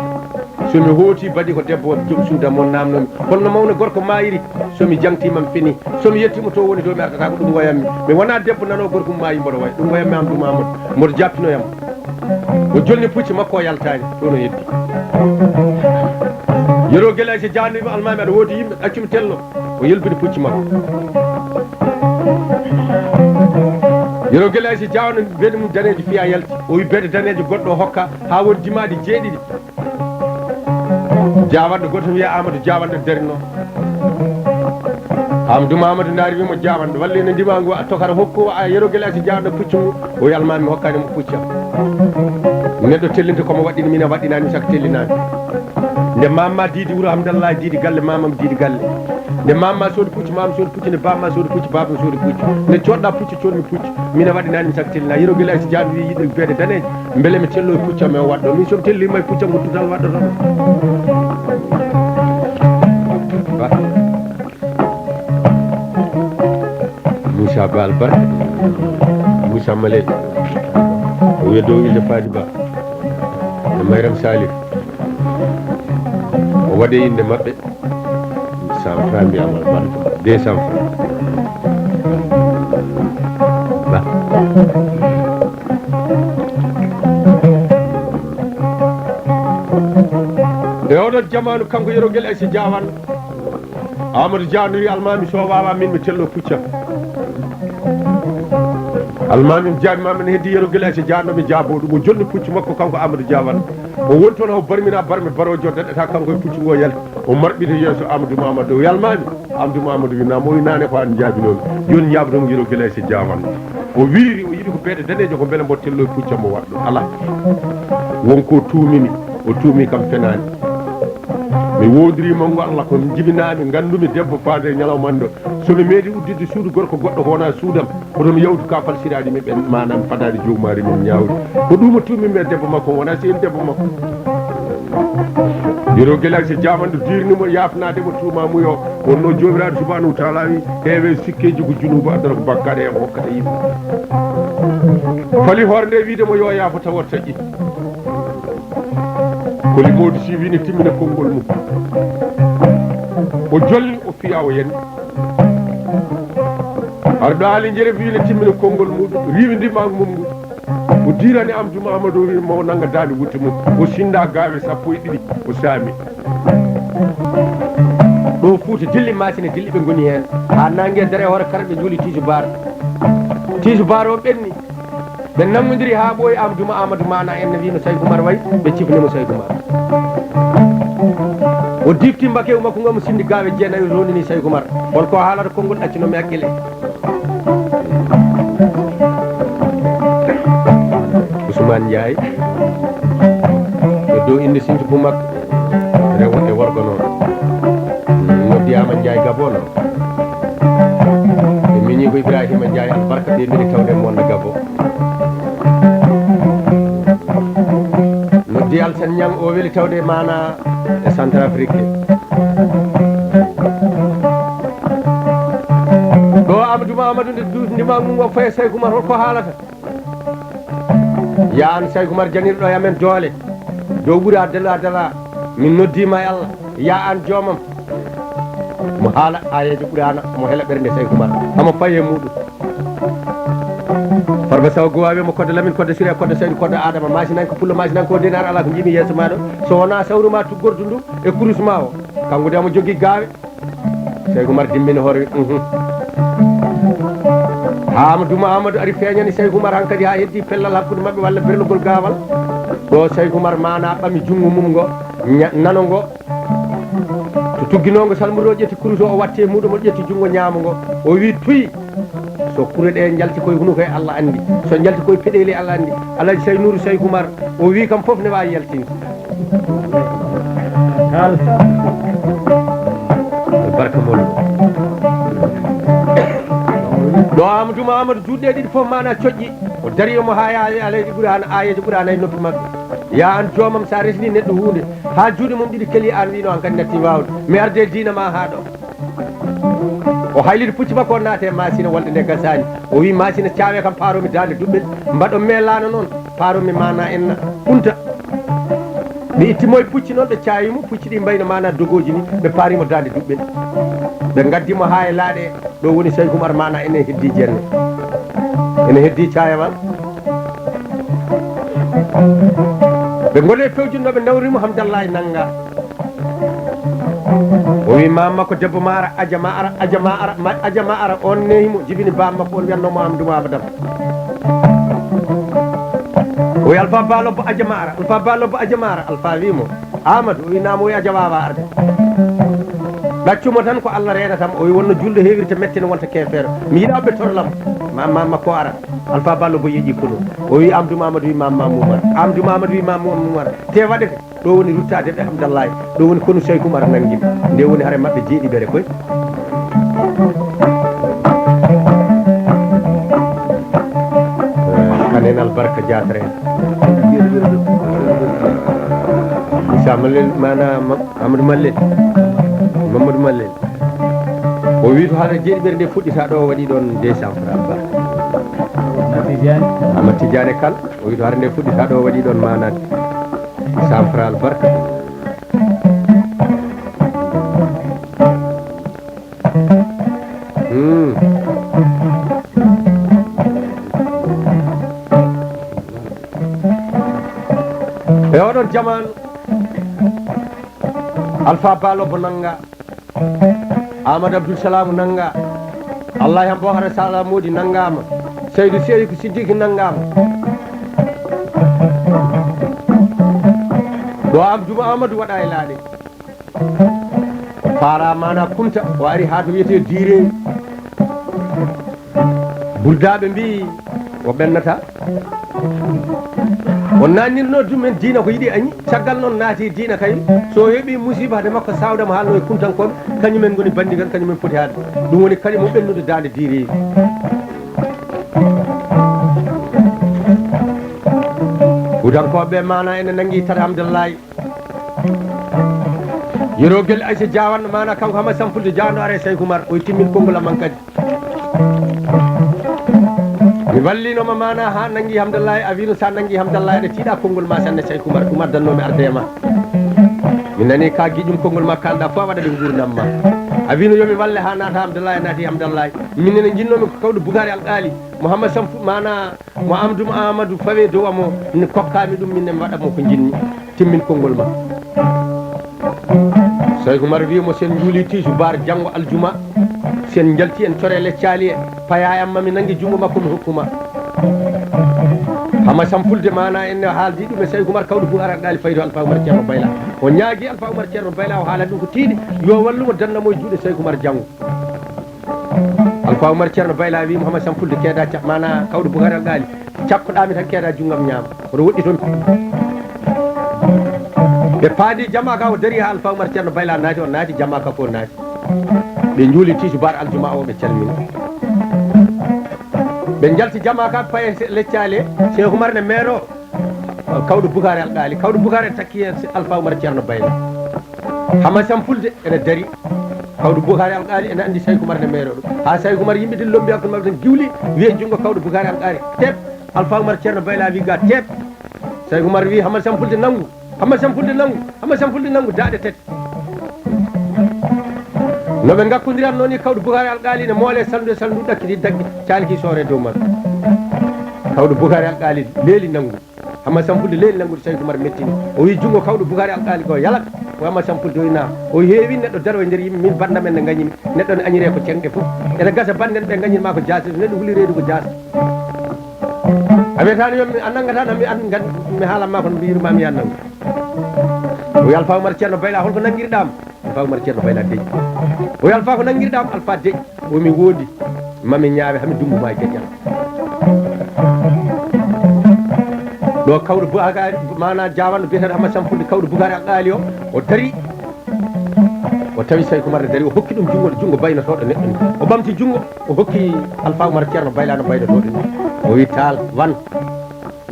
So mi hooti bandi ko debbo joom suuda mo namnomi. Kono no mawne gorko mayiri, so mi jangtima mi fini. So mi yettimo to woni to mi artata ko ɗum wayammi. Mi wona debbo nano gorko mum mayi mboɗo way. Ɗum wayammi am ɗum Amadou. Mboɗo jappinoyam. O jolni pucci makko o yaltani. To no yeddi. Yero Gelaasi jaanima almami aɗa woodi yimɓe accumi tello. O yelbini pucci makko. Yero Gelaasi jaawno beɗe mum daneejo fiya yalti. O wi beɗe daneejo goɗɗo o hokka ha won dimaaɗi jeeɗiɗi. Jaawanɗo goto wiya Amadou Jaawanɗo darino. Amadou Mamadou ndaari wimo Jaawanɗo walle no ndimagu a tokara hokku a Yero Gelaasi jaawɗo pucci mum. O wi almami mi hokkani mo puccam. Neɗɗo tellinte komo waɗɗini min a waɗɗinani mi saka tellinani. Nde mamma diidi wuro Hamdallahi diidi galle mamam diidi galle. Nde mamma soodi pucci mama soodi pucci nde bamma soodi pucci babam soodi pucci. Nde coɗɗa pucci coɗmi pucci. Min a waɗɗinani mi saka tellina Yero Gelaasi jaawɗo wi yiɗi beede daneejo. Mbele mi tello e puccam e o waɗɗo min somi tellima e puccam ko dutal waɗɗotomo. Moussa Ba Albarka, Moussa Malek, o wiya dow ille Fadi Ba, e Mayram Salif. Waɗe innde maɓɓe, cent francs, mbiyama albarka, deux cents francs. Ba. E oɗon jamaanu, kanko Yero Gel Aysa Jaawan, Amadou Dia no wi almaami, so wawa min mi tello puccam. Almaami mi jaabi ma min heddi Yero Gel Aysa Dia no mi jaabo ɗum. O jonni puccu makko kanko Amadou Dia wan. O woni toon haw barmina barme barojo daɗata kanko e puccu ngo yalti. O marɓita yeeso Amadou Mamadou. O wi almaami, Amadou Mamadou wi naam, o wi naane ko an jaabinomi. Joni jaaboɗon Yero Gel Aysa Dia wan. O wiiri, o yiɗi ko beeɗe daneejo ko mbele mbo tello e puccam mo waɗɗo. Ala. Won ko tuumimi, o tuumi kam fenaani. Mi wowdiri manngo Allah ko jibinaami, nganndumi debbo faade e ñalawma anndo. So mi meeɗi udditde suudu gorko goɗɗo ko wonaa suudam, hoto mi yawtu ka falsiraaɗi mi ɓen, maanaam fadaani jowmaari min ñaawdi. Ko ɗum o tuumimi e debbo makko, wonaa sehil debbo makko. Yero Gel Aysa Dia wan no diirni mo yaafnaade mo tuuma muyo. Wonno Joomiraaɗo Subhaanahu wa Taala wi, heewe sikkeeji ko junuubu addata ko bakkaade e hokkata yimɓe. Fali hoore nde wiide mo yo yaafo tawa taƴi. Koli Mody Sy wii ne timmina konngol mum. O jolni, o fiya, o yani. Arɗo Aali Njere wii ne timmina konngol muɗum, riiwi ndimaagu mum ngu. O diirani Amadou Mamadou, o wii mo nannga daande wutte mum. O sinnda gaawe sappo e ɗiɗi, o saami. Ɗo Fuuta dilli, Maasina dilli, ɓe ngoni heen. Haa naange dare hoore kala ɓe njuuli tiisubaar. Tiisubaar o ɓenni. Ɓe nanngondiri haa ɓooyi, Amadou Duma Amadou Mana en ne wii no Saykou Oumar wayi, ɓe cifni mo Saykou Oumar. O difti mbakewu makko ngu, omo sinndi gaawe jeenayi, o rondini Saykou Oumar. Hol ko haalata konngol ɗaccunoo mi hakkille? Ousmane Ndiaye, e dow innde Sinthiou Boumack, rewo e worgo noon. Noddiyaama Ndiaye Gabo noon. Ɓe miñi ko Ibrahima Ndiaye Albarka, ɓe mbeli tawde mo wonde Gabo. Noddi Alsan Ñang, o weli tawde Mana e Centrafrique. Ɗo Amadou Mamadou nde duusndi ma ngu, o faye Saykou Oumar, hol ko haalata? Ya an Saykou Oumar janirɗo e amen doole, dow ɓura dala dala, min noddiima e Allah, ya an joomam. Mo haala aayeejo Quraana, mo hela ɓernde Saykou Oumar, hamo faye muɗum. Farba Saw Gowa wiya mo Kodde Lamine, Kodde Siré, Kodde Saydu, Kodde Adama, Masinanke Pullo, Masinanke o, Denar, alaa ko njiimi yeeso ma ɗo, so wonaa sawru ma tuggordu ndu e kurus ma o. Kanko de omo jogii gaawe. Saykou Oumar dimmini hoore wi, uhum. Haa Amadou Duma Amadou ari feeñani Saykou Oumar hankadi haa heddi pellal hakkunde maɓɓe walla berlugol gaawal. Ɗo Saykou Oumar Mana ɓami junngo mum ngo, ña-, nano ngo. To tugginoo ngo salmbude o ƴetti kurus o, o watti e muɗum, o ƴetti junngo ñaamo ngo. O wi tuy. So kure ɗe njalti koye hunuko e Allah anndi. So njalti koye peɗeeli Allah anndi. Alhaji Say Nourou Saykou Oumar, o wi kam fof ne waawi yaltinde. Kal. Barka mon. Ɗo Amadou Mamadou juuɗe ɗiɗi fof Mana coƴƴi. O dari omo haa yaa Alhaji Quraana, aayeejo Quraana e noppi maɓɓe. Ya an joomam, sa resni neɗɗo huunde, haa juuɗe mum ɗiɗi keli, an wino an kadi natti waawde. Mi arde diina ma haa ɗo. O hayliti pucci makko, o naati e Masina wolde nde gasaani. O wi Masina, caawe kam, paaromi daande duɓɓel. Mbaɗo me laana noon, paaromi Mana en na Kunta. Ɓe itti mo e pucci noon, ɓe caawi mo, pucci ɗi mbayno Mana dogooji ni, ɓe paari mo daande duɓɓel. Ɓe ngaddi mo haa e laaɗe, ɗo woni Saykou Oumar Mana ene heddi jenne. Ene heddi caayawal. Ɓe ngoni e fewjunno, ɓe nawri mo Hamdallahi nannga. O wi, "Maam makko debbo ma ara, aja ma ara, aja ma ara, ma, aja ma ara." On nehi mo, jibini baam makko, on wiyatno mo Amadou Mamadou Dam. O wi, "Alpha Ba Lobbo, aja ma ara, Alpha Ba Lobbo, aja ma ara." Alpha wi mo, "Amadou?" O wi, "Naam." O wi, "Aja wawa arde. Ɗaccu mo tan, ko Allah reenata mo." O wi, "Wonno julɗo heewirta mette ne wonta keefeero. Mi yiɗa ɓe torla mo. Ma, maam makko ara." Alpha Ba Lobbo yeeƴi konu. O wi, "Amadou Mamadou?" Wi, "Maam Maam Oumar." "Amadou Mamadou?" Wi, "Maam Maam Oumar." Te waɗete. Ɗo woni ruttaade ɓe Hamdallahi, ɗo woni konu Saykou Oumar nanngi ɓe. Nde woni hare maɓɓe jeeɗiɓere koy. Eh, kanen Albarka Diatra en. Issa Malel, mana Ma-, Amadou Malel, Mamadou Malel. O wi to hare jeeɗiɓere nde fuɗɗita ɗo, o waɗi ɗon deux cents francs ba. Amadou Tidiane. Amadou Tidiane Kane. O wi to hare nde fuɗɗita ɗo, o waɗi ɗon mana. Cent francs Albarka. Jamaanu. Alfa Balobo nanga. Amadou Abdoul Salam nanga. Allah yam Bohara Sala Modi nangama. Seydou Serikou Siddique nangama. Ɗo am Duma Amadou waɗa e laaɗe. Faara mana Kunta, o ari haa to wiyetee Diire. Buldaaɓe mbiyi o ɓennata. O naatnirno ɗum en diina ko yiɗi añi. Caggal noon naati diina kay, so o heɓi musiba hade makko sawda mo haalno e Kuntankooɓe, kañumen ngoni banndigal, kañumen poti haalde. Ɗum woni kañum o ɓennude daande Diire. Fuutankooɓe mana ene nangi Tata Hamdallaay. Yero gel Aysa Jaawan mana kanko Hama Sampulde Jaawan o are Sayku Umar, o timmin konngol am kadi. Mi wallinoma mana ha nangi Hamdallaay, a wino sa nangi Hamdallaay aɗa tiiɗa konngol ma sanne Sayku Umar, ɗum addannomi arde e ma. Mi nani ka giƴum konngol ma kalɗa fof waɗa ɓe gurdam ma. A wino yomi walle ha naata Hamdallaay, a naati Hamdallaay. Min nene jinnomi ko kawɗo Bukaari Alqaali, Mouhammad Sampu mana Mo Amadou Amadou fawe dow amo, ne kokkami ɗum, min ne mi waɗa mo ko jinmi. Timmin konngol ma. Sayku Umar wi mo, sen njuuli tisubaar janngo aljuma, sen njalti en core leccaali e payayam ma, mi nangi junngo makko mi hokkuma. Hama Sampulde mana en haaldi ɗum e Sayku Umar kawɗo Buhari Alqaali fayi to Alfa Umar Ceerno Bayla. O ñaagi Alfa Umar Ceerno Bayla, o haala ɗum ko tiiɗi, yo wallumo danna mo e juuɗe Sayku Umar janngo. Alfa Umar Ceerno Bayla wi Mouhammad Sampulde keeda ca-, mana kawɗo Bukaari Alqaali, cakkoɗami tan keeda junngam ñaamo. Oɗo woɗɗi toon. Ɓe paadi jama ka, o dari ha Alfa Umar Ceerno Bayla naati, o naati jama ka ko naati. Ɓe njuuli tisubaar aljuma o, ɓe calmini. Ɓe njalti jama ka paye se-, leccaale, Seeku Umar ne meero. Kawɗo Bukaari Alqaali, kawɗo Bukaari takki heen si Alfa Umar Ceerno Bayla. Hama Sampulde ene dari. Kawɗo Bukaari Alqaali ene anndi Sayku Umar ne meero ɗum. Ha Sayku Umar yimɓe ɗin lombi hakkunde maɓɓe tan giwli, wiye junngo kawɗo Bukaari Alqaali. Tep, Alfa Umar Ceerno Bayla wi ga tep. Sayku Umar wi Hama Sampulde nanngu, Hama Sampulde nanngu, Hama Sampulde nanngu, daaɗe tati. No ɓe ngakkondiratno ni, kawɗo Bukaari Alqaali ne moole salndu e salndu, ɗakkiti dagge, calki soore dow maɓɓe. Kawɗo Bukaari Alqaali leeli nanngu. Hama Sampulde leeli nanngude Sayku Umar mettini. O wi junngo kawɗo Bukaari Alqaali ko yalat. O Hama Sampulde o wi naam. O heewi neɗɗo daro e nder yimɓe, min banndam en ne ngañimi. Neɗɗo ne añire ko ceŋɗe fof. Ene gasa bannden ɓe ngañirma ko jaasi, neɗɗo huli reedu ko jaasi. A wiyata no yo mi, a nanngata no mi an ngan, mi haalan ma kono mi yurma mi yan nanngu. O wi Alfa Umar Ceerno Bayla, holko nanngirɗam? Alfa Umar Ceerno Bayla deƴƴi. O wi Alfa ko nanngirɗam? Alfa deƴƴi. O wi mi woodi. Mami ñaawe hami dummbu ma e geƴƴal. Ɗo kawɗo Bukaari, mana Jaawanɗo biyeteeɗo Hama Sampulde, kawɗo Bukaari Alqaali o, o dari. O tawi Sayku Umar ne dari, o hokki ɗum junngo, junngo baynotooɗo neɗɗo ni. O ɓamti junngo, o hokki Alfa Umar Ceerno Bayla no baynotooɗo ni. O wi taal, wan.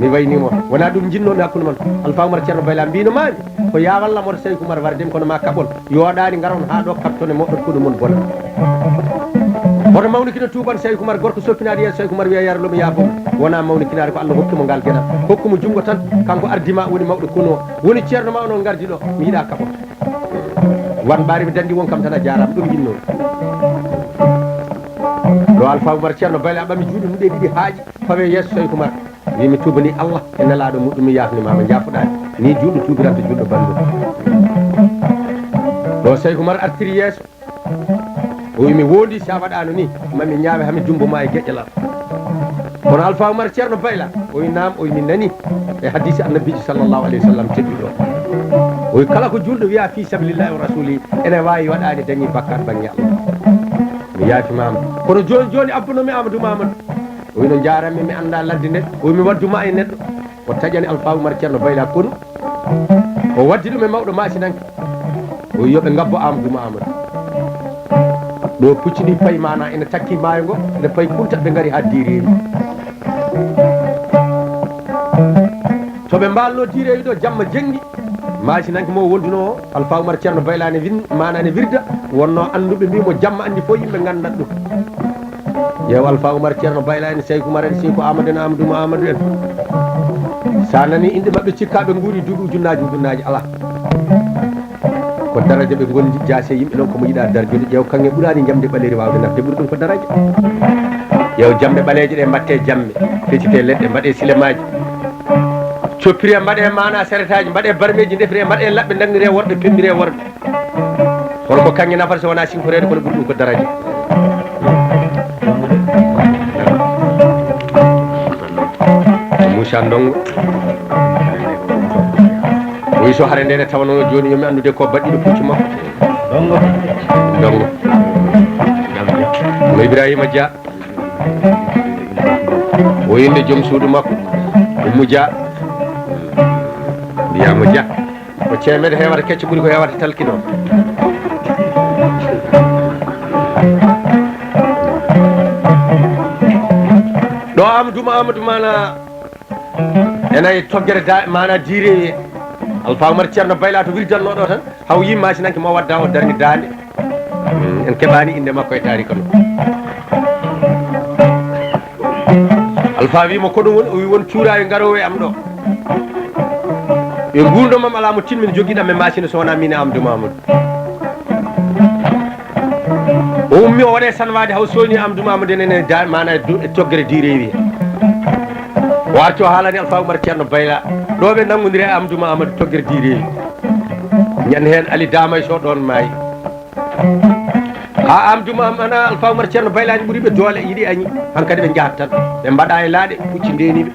Mi waynimo. Wona ɗum jinnomi hakkunde mon. Alfa Umar Ceerno Bayla mbino mami. Ko yawalla moto Sayku Umar warden kono ma kaɓon. Yooɗani ngaron ha ɗo kaɓtone moɗon kono mon bona. Hoto mawnikino tuuban Sayku Umar, gorko soppinaɗo yeeso Sayku Umar wiya yar lomi yaafo. Wona mawnikinaare ko Allah hokki mo ngal geɗal. Hokku mo junngo tan, kanko ardi ma woni mawɗo kono. Woni ceerno ma ono ngardi ɗo. Mi yiɗa kaɓon. Wan ɓaari mi dandi won kam tan a jaaraama ɗum jinnomi. Ɗo Alfa Umar Ceerno Bayla ɓami juuɗe mum ɗe ɗiɗi haaƴi fawe yeeso Sayku Umar. Wi mi tuubani Allah e nelaaɗo muɗum mi yaafni ma mo jaafuɗaani. Ni juulɗo tuubiranta juulɗo banndum. Ɗo Sayku Umar artiri yeeso. O wi mi woodi sa waɗaano ni, mami ñaawe hami dummbu ma e geƴƴalal. Kono Alfa Umar Ceerno Bayla, o wi naam, o wi mi nani e hadiisi Annabiijo sallallahu alayhi wa sallam tedduɗo. O wi kala ko juulɗo wiya fi sabilillahi wa rasuli, ene waawi waɗaani dañi bakkaat bannge Allah. Mi yaafimaama. Kono jooni jooni abbunomi Amadou Mamadou. O wi no njaarammi, mi annda ladde nden. O wi mi waddu ma e neɗɗo. O taƴani Alfa Umar Ceerno Bayla konu. O waddi ɗum e mawɗo Maasinanke. O wi yo ɓe ngabbo Amadou Mamadou. Ɗo pucci ɗi payi mana ene takki maayo ngo, ene payi Kunta ɓe ngari ha Diireeri. To ɓe mbaalno Diireeri ɗo jamma jenngi, Maasinanke mo wonduno o, Alfa Umar Ceerno Bayla ne win-, mana ne wirda, wonno annduɓe mbi mo jamma anndi fof yimɓe ngandat ɗum. Ƴeew Alfa Umar Ceerno Bayla en, Sayku Umar en, Seyku Amadou en, Amadou Amadou en. Sa nani inɗe maɓɓe cikka ɓe nguuri duuɓi ujunnaaji ujunnaaji alaa. Ko daraja ɓe ngondi jaase yimɓe ɗon ko mo yiɗa darjude. Ƴeew kaŋŋe ɓuraani njamndi ɓaleeri waawde nafde ɓuri ɗum ko daraja. Ƴeew jamɗe ɓaleeje ɗe mbatte jamme, fecite leɗɗe mbaɗe silemaaji. Coppiree, mbaɗee maanaa saretaaji, mbaɗee barmeeji, ndefiree, mbaɗee laɓɓe, ndanniree worɓe, pemmbiree worɓe. Kono ko kaŋŋe nafata so wonaa siwtoreede, kono ɓuri ɗum ko daraja. Muusa Ndonngo. O wi so hare nde ne tawanoo jooni, yo mi anndude ko baɗɗiiɗo puccu makko. Ndonngo. No Ibrahima Dia. O innde joom suudu makko, Ummu Dia. Mbiyaama Dia. Ko ceemeɗe heewata kecce ɓuri ko heewata talki ɗo. Ɗo Amadou Amadou Mana ena e toggere da, mana direwi. Alpha Oumar Ceerno Bayla to wirdanno ɗo tan. Haw yii masinanke mo wadda o darni daande. Mm, en keɓaani innde makko e taarika no. Alpha wi mo ko ɗum woni, o wi won cuuraayo ngaroowo e am ɗo. E nguurndam am alaa mo timmin jogiiɗam e masina so wonaa min e Amadou Mamadou. O ummi o waɗe sanwaade haw soyni Amadou Mamadou enen e da, mana e du-, e toggere direwi. O arti o haalani Alpha Oumar Ceerno Bayla. Ɗo ɓe nanngondiri e Amadou Mamadou toggere direwi. Ñande heen Ali Damay Sow ɗoon maayi. Haa Amadou Mamadou ana Alpha Oumar Ceerno Bayla ni ɓuri ɓe doole, yiɗi añi. Hankadi ɓe njahat tan. Ɓe mbaɗa e laaɗe, pucci ndeniiɓe.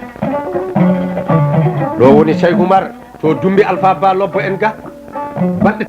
Ɗo woni Cheikh Oumar, to Dumbi Alpha Ba Lobbo en ga. Baɗɗe